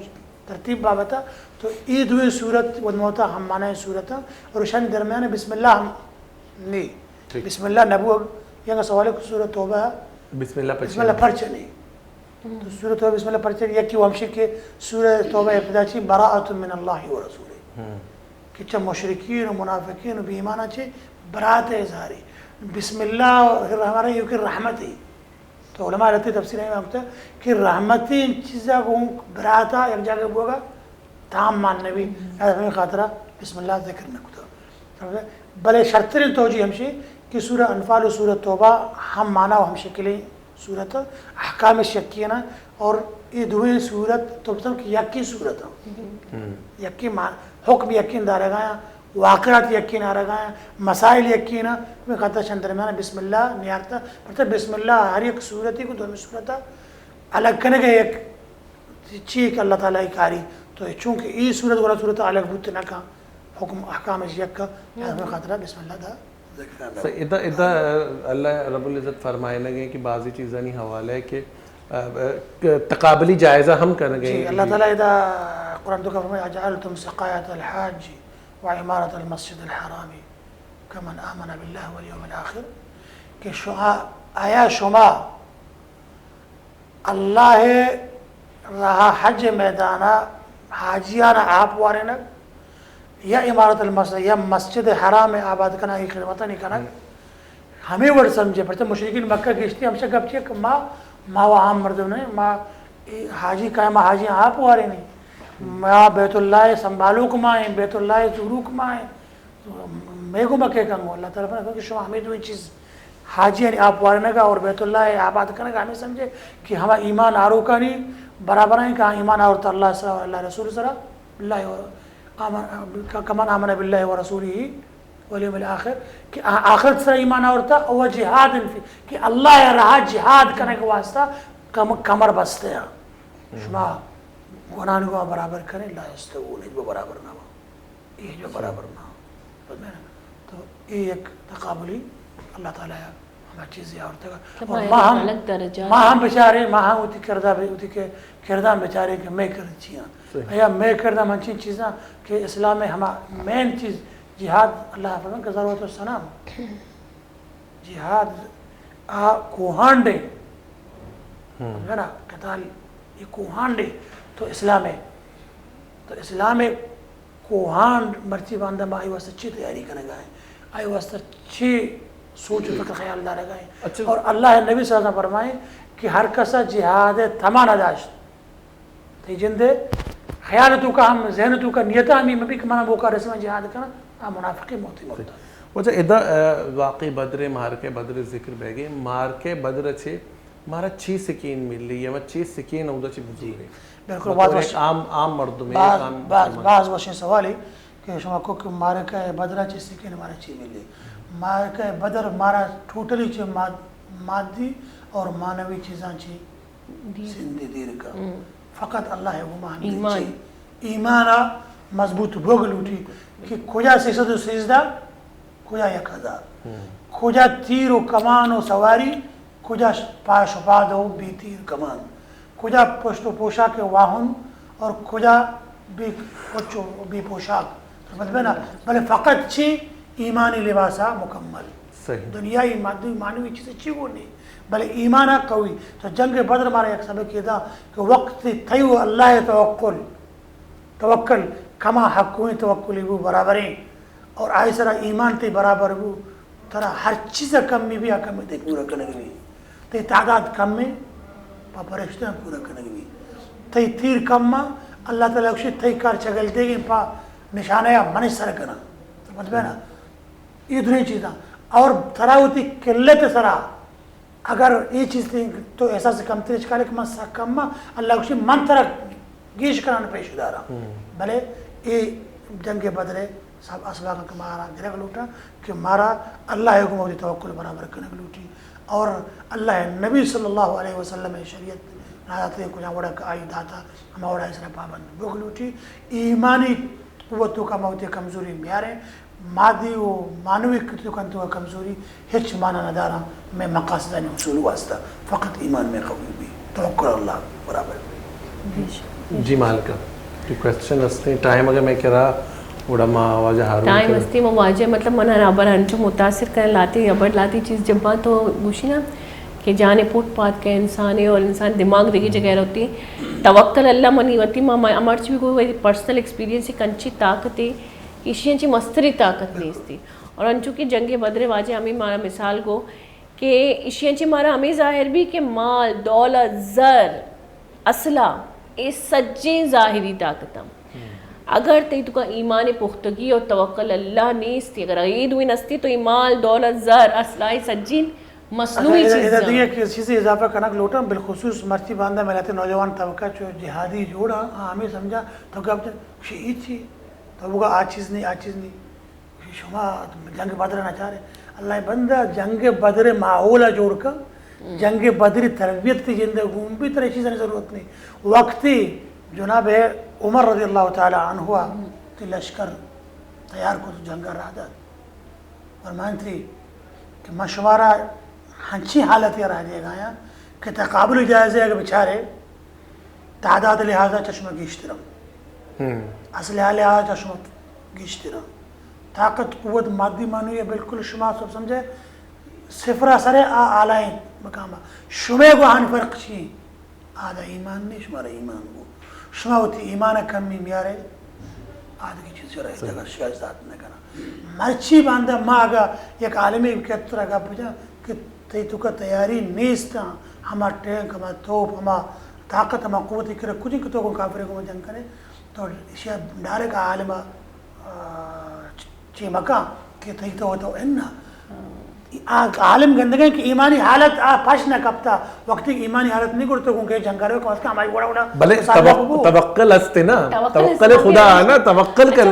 ترتیب بابت ءَ، تو اے دوئیں سورت و موتا ہم معنی سورت اور شان درمیان بسم اللہ ہم نی۔ ٹھیک۔ بسم اللہ نبوگ، یک سوال کہ سورہ توبہ بسم اللہ پرچہ بسم اللہ نی؟ پرچہ نی؟ تو سورہ توبہ بسم اللہ پرچہ نی؟ یکی وامشی کہ سورہ توبہ ابتدا چی براءۃ من اللہ و رسولہ۔ ہم۔ کہ چہ مشرکین و منافقین و بے ایماناں چہ برات اظہاری۔ بسم اللہ الرحمن الرحیم یو کہ رحمتی۔ تو علماء رتی تفسیر ہمیں گوتا کہ رحمتی چیزا گوں براتا یک جاگہ بوگا تام مان نبی، ہمیں خاطرہ بسم اللہ ذکر نہ کتا۔ بلے شرترین توجیہ ہمشی کہ سورہ انفال و سورہ توبہ ہم معنی و ہم شکلیں سورت، احکام شکینا، اور یہ دوئیں سورت تو بتاؤ کہ یکی سورت ہم۔ ہم۔ یکی مان-، حکم یقین دارگایا، واقعات یقین آرگایا، مسائل یقین، میں خاطر شان درمیان بسم اللہ نیارتا، پرچہ بسم اللہ ہر یک سورتی کو دومی سورتا الگ کنگ ہے یک چی کہ اللہ تعالی کاری، تو چونکہ ای سورت گڑا سورت الگ بوت نہ کن، حکم احکام اش یک کا، لہذا ہمیں خاطرہ بسم اللہ دا ذکر ہے۔ سر، ادا، ادا، اللہ رب العزت فرمائنگ ہے کہ بعضی چیزانی حوالہ ہے کہ، آ، آ، تقابلی جائزہ ہم کرنگ ہے جی، اللہ جی۔ تعالی ادا قرآن تو کا فرمائے، "اجعلتم سقایۃ الحاج و عمارۃ المسجد الحرام کمن آمن باللہ والیوم الآخر"، کہ شما، آیا شما اللہ ءِ راہ ءَ حج ءِ میدان ءَ حاجیان ءَ آپ وارینگ یا عمارت المسجد یا مسجد حرام ءِ آباد کنگ ءِ خدمتانی کنگ ہمے وڑ سمجھے، پرچہ مشرکین مکہ گشتی ہمشہ گپ چیک کہ ما، ما و عام مردم نہیں، ما اے حاجی کائے، ما حاجی آپ وارینی، ما بیت اللہ ءِ سنبھالوک ما ہیں، بیت اللہ ءِ زوروک ما ہیں۔ مئے گوما کئے کنگو؟ اللہ تعالی فرمائے کہ شما ہمے دوئیں چیز، حاجیانی آپ وارینگا اور بیت اللہ ءِ آباد کنگا ہمے سمجھے کہ ہما ایمان آروکانی برابر ہیں کہ آ ایمان آورتا اللہ سرا اور اللہ رسول سرا، باللہ و آمن، کمن آمن باللہ و رسولہ والیوم الآخر، کہ آ آخرت سرا ایمان آورتا، و جہاد فی، کہ اللہ ءِ راہ ءَ جہاد کنگ واسطہ کم-، کمر بستے ہیں۔ شما گناہانی گوما برابر کریں، لا یستوون، ہچ برابر نہ ہوا۔ اے جو برابر نہ۔ تو اے یک تقابلی اللہ تعالی ہما چیزی آورتگا۔ کہ اور ما ما ہم، الگ درجہ ما ہم بچارے، ما ہم وتی کردہ بے-، وتی کہ کردہ بچارے کہ مئے کرد چیاں۔ صحیح۔ یا مئے کردہ منچین چیزاں کہ اسلام ءِ ہما مین چیز جہاد، اللہ فرمان کہ ذروۃ الصنم۔ جہاد آ کوہانڈے۔ ہم۔ ہے نا؟ قتال یہ کوہانڈے تو اسلام ہے۔ تو اسلام ہے کوہانڈ مرچی باندا ما آئی واسطہ چی تیاری کنگا ہیں؟ آئی واسطہ چی سوچ و فکر خیال دارگا ہیں؟ اچھا۔ اور اللہ نبی صلی اللہ علیہ وسلم فرمائے کہ ہر کسا جہاد تما نہ داشت، تئی جندے خیال تو کا ہم، ذہن تو کا نیت ہم یہ مبی کہ منا موقع رسے من جہاد کرنا، آ منافقی موتی موتا۔ واجہ ادا، آ، واقعی بدر، معرکہ بدر ذکر بیگے، معرکہ بدر چے مارا چی سکین ملی یا ما چی سکین اودا چی بزورے؟ بالکل، بطور باز ایک وش-، عام، عام مردم، ایک باز، عام باز، مسلمان۔ باز وشیں سوالے کہ شما کو کہ معرکہ بدر چی سکین مارا چی ملی؟ معرکہ بدر مارا ٹوٹلی چے ماد-، مادی اور معنوی چیزاں چی دیر۔ زندے دیر کا۔ ہم۔ فقط اللہ ہے وہ مان ایمان۔ چی۔ ایمان آ مضبوط بوگ لوٹی کہ کجا سہ سد و سیزدہ، کجا یک ہزار۔ ہم۔ کجا تیر و کمان و سواری، کجا پاش و پاد و بے تیر کمان، کجا پشت و پوشاک واہن اور کجا بے پچ و بے پوشاک۔ تو مطلب ہے نا، بلے فقط چی ایمانی لباسا مکمل۔ صحیح۔ دنیائی مادی معنوی چیز چی گون نہیں، بلے ایمانا قوی۔ تو جنگ بدر مارا یک سبق یہ دا کہ وقت تیو اللہ توکل، توکل کما حق ہوئیں توکلی بو برابریں۔ اور آئی سرا ایمان تئی برابر بو، ترا ہر چیز کمی بی، آ کمی تئی پورا کنگ بی۔ تئی تعداد کم ہے، پا پرشتہ پورا کنگ بی۔ تئی تیر کم ما، اللہ تعالی گوشی تئی کار چگل دے گی، پا نشانہ یا منش سر کنا۔ تو مت بینا۔ یہ دوئیں چیزاں۔ اور ترا وتی قلت سرا اگر اے چیز تئی تو احساس کمتری اچ کالے کہ من سک کم آں، اللہ گوشی من ترا گیش کنان پیش داراں۔ ہم۔ بلے اے جنگ بدر ءِ سب اسباق کہ مارا گرگ لوٹاں کہ مارا اللہ ءِ گوما وتی توکل برابر کنگ لوٹی اور اللہ ءِ نبی صلی اللہ علیہ وسلم ءِ شریعت ناداتے کجا وڑا کہ آئی داتا، ہما وڑا آئی سرا پابند بوگ لوٹی۔ ایمانی قوت توکا ما وتی کمزوری میاریں، مادی و معنوی توکا کمزوری ہچ معنی نداراں۔ مئے مقاصدانی حصول واسطہ فقط ایمان مئے قوی بی، توکل اللہ برابر بی۔ جی مالکم، تو کوشچن ہستیں، ٹائم اگر مئے کرا، گڑا ما واجہ ہارون ٹائم کرا۔ ہستی، ما واجہ، مطلب، من ہر ہبر انچو متاثر کریں، لاتی ہبر، لاتی چیز جباں تو گوشی نا کہ جان پوٹ پات کا انسان ہے اور انسان دماغ دیگی جگہ ہوتی ہے۔ توکل اللہ منی وتی، ما، ما، مرچ بھی کوئی پرسنل ایکسپیرینس ہے، کنچی طاقت ہے، ایشی انچی مستری طاقت نیستی۔ اور انچو کہ جنگ بدر واجہ ہمیں مارا مثال گو کہ ایشی انچی مارا ہمیں ظاہر بھی کہ مال، دولت، زر، اسلحہ، اے سجیں ظاہری طاقت ہم۔ اگر تئی توکا ایمان پختگی اور توکل اللہ نیستی، اگر اے دوئیں نستی تو اے مال، دولت، زر، اسلحہ، اے سجیں مصنوعی ادا، ادا چیزاں۔ دیگہ یک چیزے اضافہ کنگ لوٹاں، بالخصوص مرچی باندا مئے لہتے نوجوان طبقہ چو جہادی جوڑا، آ ہمیں سمجھا تو گپ جن، شی ای چی، تو بگا آ چیز نہیں، آ چیز نہیں۔ شما جنگ بدر نہ چارے۔ اللہ بندہ جنگ بدر ماحول جوڑ کن، جنگ بدر تربیت تی جندے گون بھی ترے چیزانی ضرورت نہیں۔ وقتی جناب عمر رضی اللہ تعالی عنہ تی لشکر تیار کو جنگ را دات۔ فرمائنتی کہ من شمارا ہنچی حالتی را دیگا یا کہ تقابل جائزے اگر بچارے تعداد لحاظا چشمہ گیشترم، اسلحہ لحاظا چشمہ گیشترم، طاقت، قوت، مادی معنوی بالکل شما سب سمجھے صفر سرے آ آلائیں مقام۔ شمے گوہان فرق چی؟ آدا ایمان نہیں، شمارا ایمان گو۔ شما وتی ایمان کمی میارے، آدگی چیز را اتگا شاید ذات نہ کنا۔ مرچی باندا ما اگا یک عالمی کتر اگا بجا کہ تئی توکا تیاری نیست، ہما ٹینک، ہما توپ، ہما طاقت، ہما قوت کرا کجی کہ تو کافر کو جنگ کرے، تو ایشی ڈائریکٹ عالم، آ، چی مکان کہ تئی تو تو انا۔ آ عالم گندگیں کہ ایمانی حالت آ پش نہ کپتا، وقتی کہ ایمانی حالت نہیں کرتے گوں کہ جنگل کو اس کا ہماری وڑا وڑا بلے توکل است نا، توکل خدا نا، توکل کر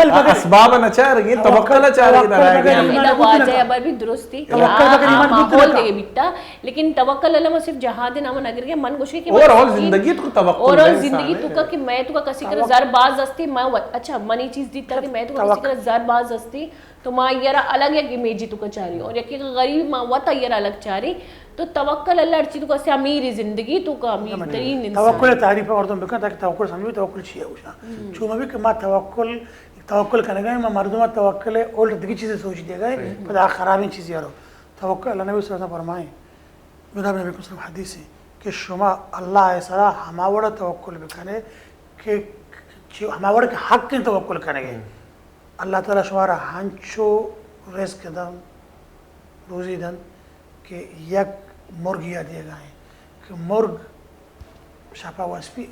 نا، اسباب نہ چاہ رہی، توکل چاہ رہی۔ واجہ ابر بھی درستی، توکل بغیر ایمان ماحول دے بیتا۔ لیکن توکل اللہ صرف جہاد نام نہ گرگے، من گوشے کہ اوور آل زندگی تو توکل، اوور آل زندگی تو کا کہ میں تو کا کسی کرا زر باز استی، میں اچھا منی چیز دیتا کہ میں تو کا کسی کرا زر باز استی، تو ما یرا الگ یک امیجی تو کا چاری اور یکی غریب ما وتا یرا الگ چاری۔ تو توکل اللہ ہر چیز تو کا سے امیر زندگی تو کا امیر ترین انسان۔ توکل تعریف اور تم بکن تاکہ توکل سمجھ، توکل چی ہے اوشا۔ چون بھی کہ ما توکل، توکل کنگا، ما مردم توکل ہے، الٹ دگی چیزیں سوچ دے گئے، پدا خرابیں چیزیں یارو۔ توکل اللہ نبی صلی اللہ علیہ وسلم فرمائیں، جناب نبی صلی اللہ علیہ وسلم حدیث ہے کہ شما اللہ سرا ہما وڑا توکل بکنے کہ ہما وڑا کہ حق توکل کنگے۔ اللہ تعالی شمارا ہنچو رزق دن، روزی دن کہ یک مرگی دیگا ہیں کہ مرگ شپا وسپی،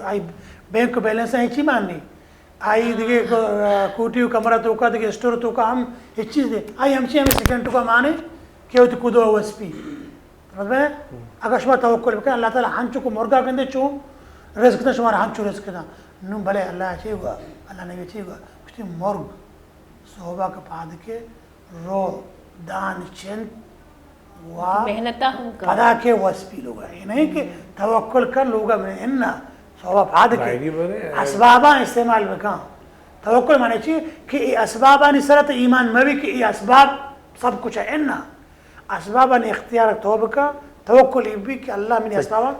آئی بینک بیلنس ہیں چی ماننی، آئی دیگه کوٹی و کمرہ توکا دیگه اسٹور توکا ہم ہچ چیز دے، آئی ہمچی ہمیں سیکنڈ توکا مانے کہ ہوتی کدو وسپی۔ اگر شما توکل بکن، اللہ تعالی ہنچو کو مرگا گندے چون رزق دن، شمارا ہنچو رزق دن۔ نو بلے اللہ چی ہوا، اللہ نبی چی ہوا، کچھ مرگ صحبہ کا پاد کے رو دان چنت و محنت ہم کن۔ پدا کے وسپی لوگا، یہ نہیں کہ توکل کر لوگا میں انا صحبہ پاد کے اسباباں استعمال بکن۔ توکل معنی چی کہ یہ اسبابانی سرت ایمان مبی کہ یہ اسباب سب کچھ ہے، انا اسبابانی اختیار توبہ کا توکل یہ بھی کہ اللہ منی اسبابا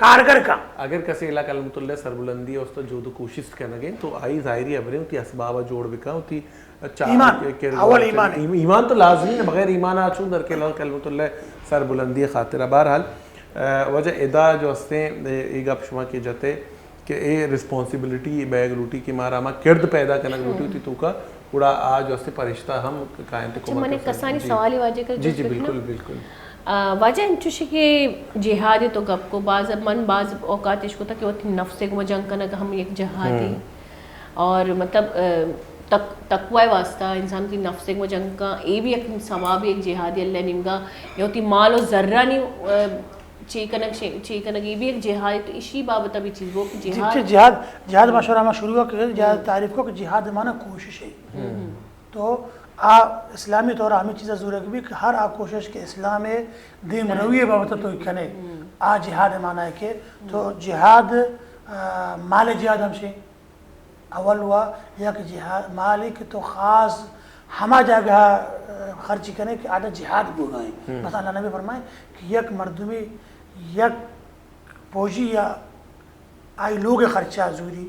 کارگر کا۔ اگر کسی اللہ کلمت اللہ سربلندی است جہد و کوشست کنگے تو آئی ظاہری ابرے ہوتی اسبابا جوڑ بکا ہوتی۔ اچھا، ایمان، اول ایمان ہے۔ ایمان تو لازمی ہے، بغیر ایمان آ چون در کلمہ، کلمت اللہ سر بلندی خاطر۔ بہرحال، واجہ ادا جو ہستیں، اے گپ شما کہ جتے کہ اے ریسپانسبلٹی بیگ لوٹی کہ مارا ہما کرد پیدا کنگ لوٹی ہوتی توکا، گڑا آ جو ہستیں پرشتہ ہم کائنت کمک۔ اچھا، من کسانی سوالی واجہ کر۔ جی جی، بالکل بالکل۔ واجہ انچوشی کہ جہاد تو گپ کو، باز من باز اوقات اش کو تا کہ وتی نفس گو جنگ کنگ ہم یک جہادی۔ اور مطلب تقوی واسطہ انسان وتی نفس گو جنگ کا، اے بھی ایک ثواب، ایک جہاد اللہ نیمگا، یا وتی مال و زرانی چی کنگ، چی کنگ، اے بھی ایک جہاد۔ تو اشی بابت بھی چیز وہ جہاد۔ جہاد، جہاد ماشاءاللہ ہما شروع ہوا کہ جہاد تعریف کو کہ جہاد معنی کوشش ہے۔ تو آ اسلامی طور ہمیں چیزا زورگ بھی کہ ہر آ کوشش کہ اسلام دیم روی بابت تو کنے۔ آ جہاد ءِ معنی کہ تو جہاد، آ، مال جہاد ہمشیں۔ اول و یک جہاد مالے کہ تو خاص ہما جاگہ، آ، خرچ کنے کہ آدا جہاد بوگا ہیں۔ مثلا اللہ نبی فرمائے کہ یک مردمی، یک فوجی یا آئی لوگ خرچہ زوری،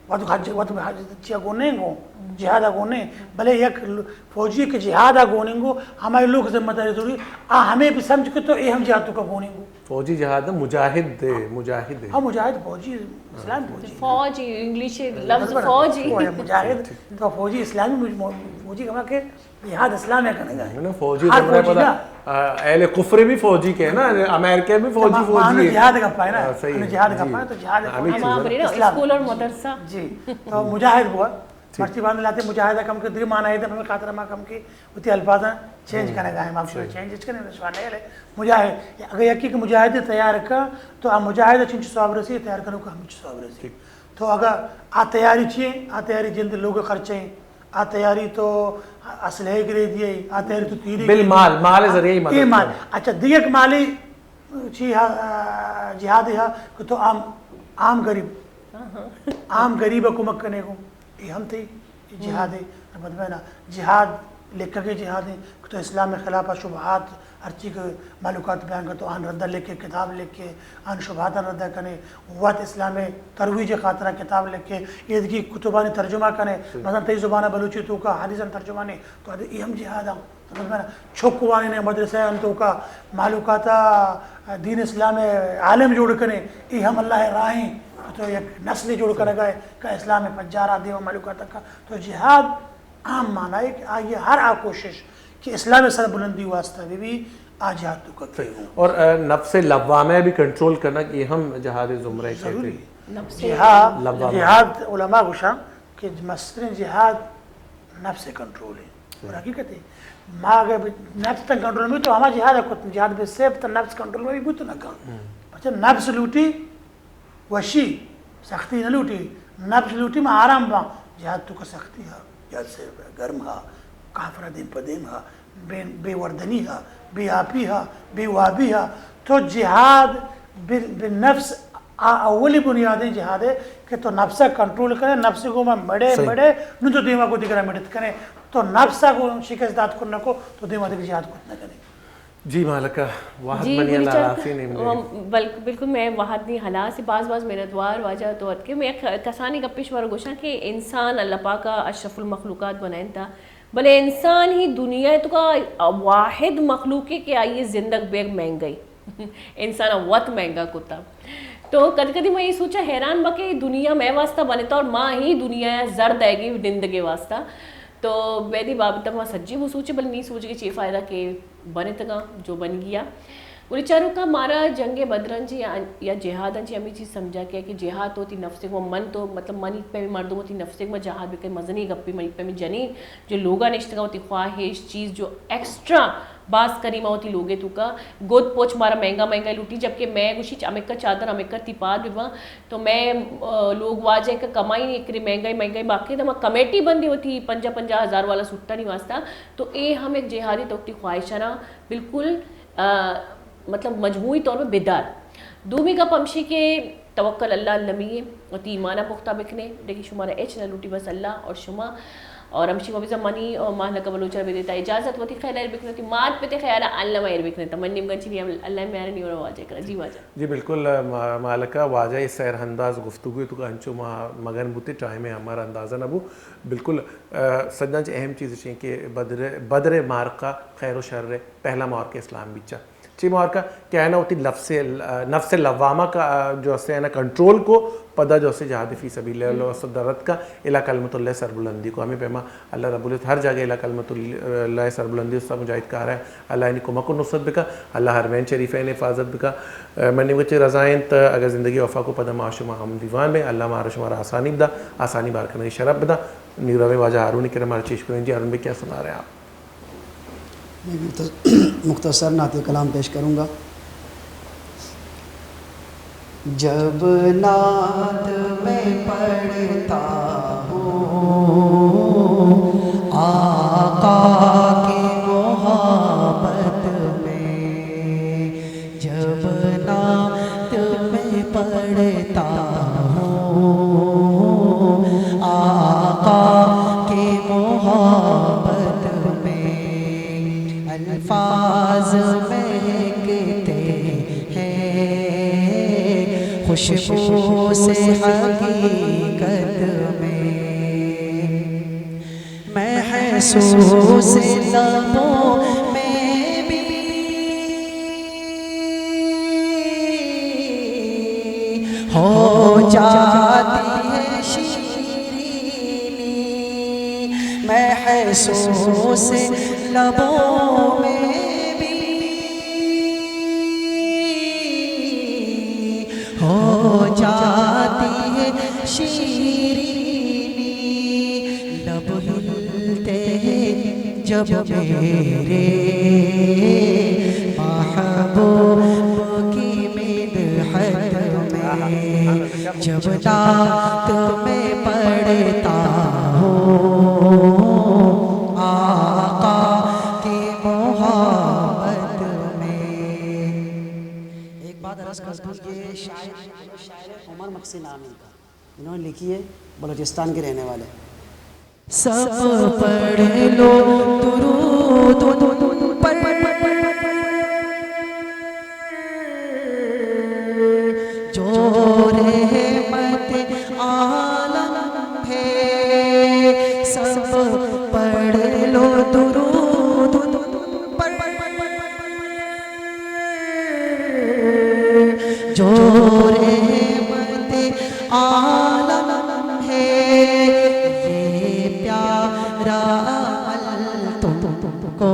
وت حج، وت حج چیا گونیں گو، جہاد گونیں، بلے یک ل-، فوجی کہ جہاد گونیں گو، ہمائی لوگ ذمہ داری زوری، آ ہمیں بھی سمجھ کہ تو اے ہم جہاد تو کا گونیں گو۔ فوجی جہاد نہ، مجاہد دے، مجاہد دے۔ ہاں، مجاہد فوجی، اسلام فوجی۔ فوجی، انگلش لفظ برابر۔ فوجی۔ وہ ہے مجاہد، تو فوجی اسلامی مج-، مو-، فوجی کما کہ جہاد اسلام ہے کنے گا۔ نا، فوجی ہر زمرہ فوجی پتا، نا۔ آ، اہل کفر بھی فوجی کے نا، امریکہ بھی فوجی، ما-، فوجی ہے۔ جہاد کا پائے نا، ہاں، صحیح ہمیں ہے۔ جہاد کا جی۔ پائے تو جہاد ہمیں ہم چیز آپ ہے۔ رہے نا، اسلام۔ اسکول اور مدرسہ۔ جی، تو مجاہد ہوا۔ ٹھیک۔ مرچی باندھ لاتے مجاہدہ کم کے دگہ معنی ہے، ہمیں خاطر ما کم کے وتی الفاظاں چینج ہم۔ کنگا ہیں، معاف شو صحیح۔ چینج اچ کنے سوال نہیں ہے۔ مجاہد، اگر یکی کہ مجاہد تیار کا، تو آ مجاہد چنچ ثواب رسی، تیار کنو کہ ہم چ ثواب رسی۔ ٹھیک۔ تو اگر آ تیاری چی ہے، آ تیاری جند لوگ خرچے ہیں، آ تیاری تو اسلحے گرے دیے، آ تیاری تو تیرے بل گرے مال، دیے۔ مال ذریعہ ہی مدد اے مال۔ کرو۔ اچھا، دیگ مالی چی ہا، جہاد ہا کہ تو عام، عام غریب، عام غریب کمک کنے گو۔ اے ہم تئی جہاد ہے۔ بدبینا جہاد لکھگے جہاد ہے کہ تو اسلام خلاف شبہات ہرچی کہ معلومات بیان کن تو آن ردا لکھے، کتاب لکھے، آن شبہاتاں ردا کنے، وت اسلام ترویج خاطرہ کتاب لکھے، ایدگی کتبانی ترجمہ کنے، صحیح۔ مثلا تئی زبان بلوچی تو کا حدیثاں ترجمہ نے، تو ادے اے ہم جہاد ہم۔ تو بس میں چک وانے نے مدرسہ ان تو کا معلومات دین اسلام عالم جوڑ کنے، اے ہم اللہ راہیں، تو یک نسل جوڑ کنگا ہے کہ اسلام پجارا دیو معلومات کا۔ تو جہاد عام معنی ہے کہ آئی ہر آ کوشش کہ اسلام سربلندی واسطہ بھی، بھی آ جہاد تو کرتے صحیح۔ ہو۔ اور، آ، نفس لوامہ بھی کنٹرول کرنا، یہ ہم جہاد زمرہ کہتے ضروری ہیں۔ ہے۔ نفس جہاد، لوامہ۔ جہاد علماء گوشاں کہ مسترین جہاد نفس کنٹرول ہے۔ صحیح۔ اور حقیقت ہے، ما اگر نفس تن کنٹرول میں تو ہما جہاد کو جہاد بے سیف تو نفس کنٹرول میں بھی بوت نہ کن۔ ہم۔ اچھا، نفس لوٹی وشی، سختی نہ لوٹی، نفس لوٹی ما آرام باں۔ جہاد تو کا سختی ہا، جہاد سے گرم ہا، کافر دیم پہ دیم ہا، بے، بے وردنی ہا، بے آپی ہا، بے وابی ہا۔ تو جہاد بال-، بالنفس آ اولی بنیادیں جہاد ہے کہ تو نفس کنٹرول کرے، نفس کو میں مڑے، صحیح۔ مڑے، نو تو دیما کو دیگر مڑت کرے۔ تو نفس کو شکست دات کرنا کو تو دیما دیگر جہاد کت نہ کرے۔ جی مالکہ، وہد جی، منی گل اللہ چار، آسی نیم دے۔ ہم، بلک-، بالکل میں وہد نی ہلاس باز باز منتوار واجہ تو اتکے۔ میں ک-، کسانی گپش مارا گوشاں کہ انسان اللہ پاک ء اشرف المخلوقات بنائنتا، بلے انسان ہی دنیا ء تو کا واحد مخلوق ہے کہ آئی زندگ بیگ مہنگائی۔ انسان ء وت مہنگا کتا۔ تو کدی کدی میں یہ سوچا حیران با کہ دنیا میں واسطہ بنتا اور ماں ہی دنیا ء زر دے گی نندگے واسطہ۔ تو بیدی بابت ما سجی وہ سوچے، بل نی سوچ کے چے فائدہ کہ بنتگاں جو بن گیا۔ گڑا چاروکاں مارا جنگ بدراں چی یا، یا جہاداں چی ہمیں چیز سمجھا کہ، کہ جہاد تو وتی نفس کو من تو، مطلب منی پہ مردم وتی نفس کو جہاد بکن مزنی گپی منی پہ جنین جو لوگا نشتگا وتی خواہش چیز جو ایکسٹرا باز کنی ما وتی لوگے تو کا گد پوچ مارا مہنگا مہنگا لوٹی، جبکہ میں گوشی چ-، ہمکا چادر ہمکا تی پاد بباں۔ تو میں، آ، لوگ واجہ کا کمائی نہیں کرے مہنگائی مہنگائی باقی دما کمیٹی بندی وتی پنجاہ پنجاہ ہزار والا سوٹانی واسطہ۔ تو اے ہم ایک جہادی تو وتی خواہشانا بالکل، آ، مطلب مجموعی طور پر بیدار۔ دومی گپ ہمشی کہ توکل اللہ المی ہے، وتی ایمانا پختہ بکنے، دیکھیں شمارا اچ نہ لوٹی بس اللہ اور شما۔ اور ہمشی مبیزہ منی اور ماہ لگا بلوچ بدیتا اجازت، وتی خیال ایر بکنے، وتی مات پتے خیال اللہ ما ایر بکنے، تو من نیم گنچی نیم اللہ میارے نیورا واجہ کرا۔ جی واجہ۔ جی بالکل، آ، ما-، مالکہ واجہ ء سیر انداز گفتگو تو کا انچو ما مگن بوتے ٹائم ہمارا اندازہ نہ بو۔ بالکل، آ، سجنا چ اہم چیز اش کہ بدر، بدر مارکا خیر و شر پہلا مارکا اسلام بیچا۔ چی مارکا کہ آنا وتی لفظ، آ، نفس لوامہ کا، آ، جو اسے آنا کنٹرول کو پدا جو اسے جہاد فی سبیل اللہ واسطہ درت کا الا کلمۃ اللہ سربلندی کو۔ ہمیں پیما اللہ رب العزت ہر جاگہ الا کلمۃ اللہ سربلندی واسطہ مجاہد کار ہے۔ اللہ انی کمک و نصرت بکا، اللہ حرمین شریفین حفاظت بکا۔ آ، من نیمگا چہ رضا انت، اگر زندگی وفا کو پدا ما شما ہم دیوان بیں، اللہ مارا شمارا آسانی بدا، آسانی بار کنگی شرف بدا۔ نیورا میں واجہ ہارون کرے مارا چیش کریں۔ جی ہارون بھائی کیا سنا رہے ہیں آپ؟ میں مختص-، مختصر نعت کلام پیش کروں گا۔ جب نعت میں پڑھتا ہوں آقا کی محبت میں، جب نعت الفاظ مہکتے ہیں خوشبو سے حقیقت میں، محسوس لبوں میں بھی ہو جاتی ہے شیرینی، محسوس لبوں میں بھی ہو جاتی ہے شیرینی۔ لب ہلتے ہیں جب میرے محبوب کی مدحت میں، جب نعت میں پڑھتا ہوں آقا کی محبت میں۔ ایک بات عرض کر دوں، یہ شاعر، شاعر عمر مگسی نام ہے ان کا، انہوں نے لکھی ہے، بلوچستان کے رہنے والے۔ سب پڑھ لو درود ان پر، جو رحمت عالم ہے۔ سب پڑھ لو درود ان پر، جو رحمت عالم ہے۔ یہ پیارا عمل تم کو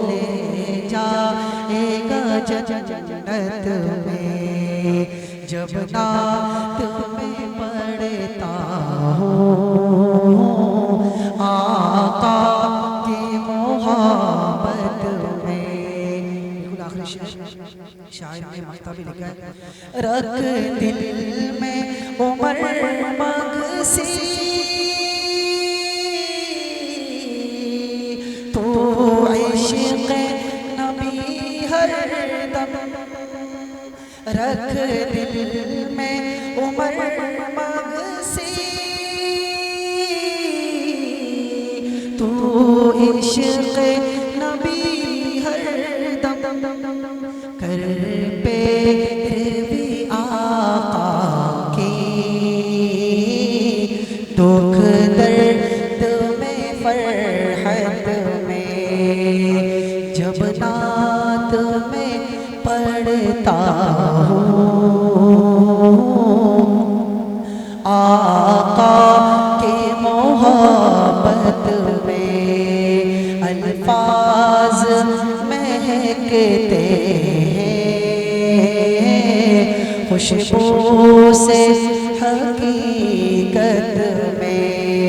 لے جائے گا جنت میں۔ جب نعت میں پڑھتا ہوں آقا کی محبت میں۔ بالکل آخری شعر، شاعر نے مکتبی لکھا ہے۔ رکھ دل میں عمر مگسی، تو عشق نبی ہر دم۔ رکھ دل میں عمر مگسی، تو عشق نبی ہر دم۔ کر پیروی آقا کی دکھ درد میں فرحت میں، جب نعت میں پڑھتا ہوں آقا کی محبت میں، الفاظ مہکتے ہیں خوشبو سے حقیقت میں۔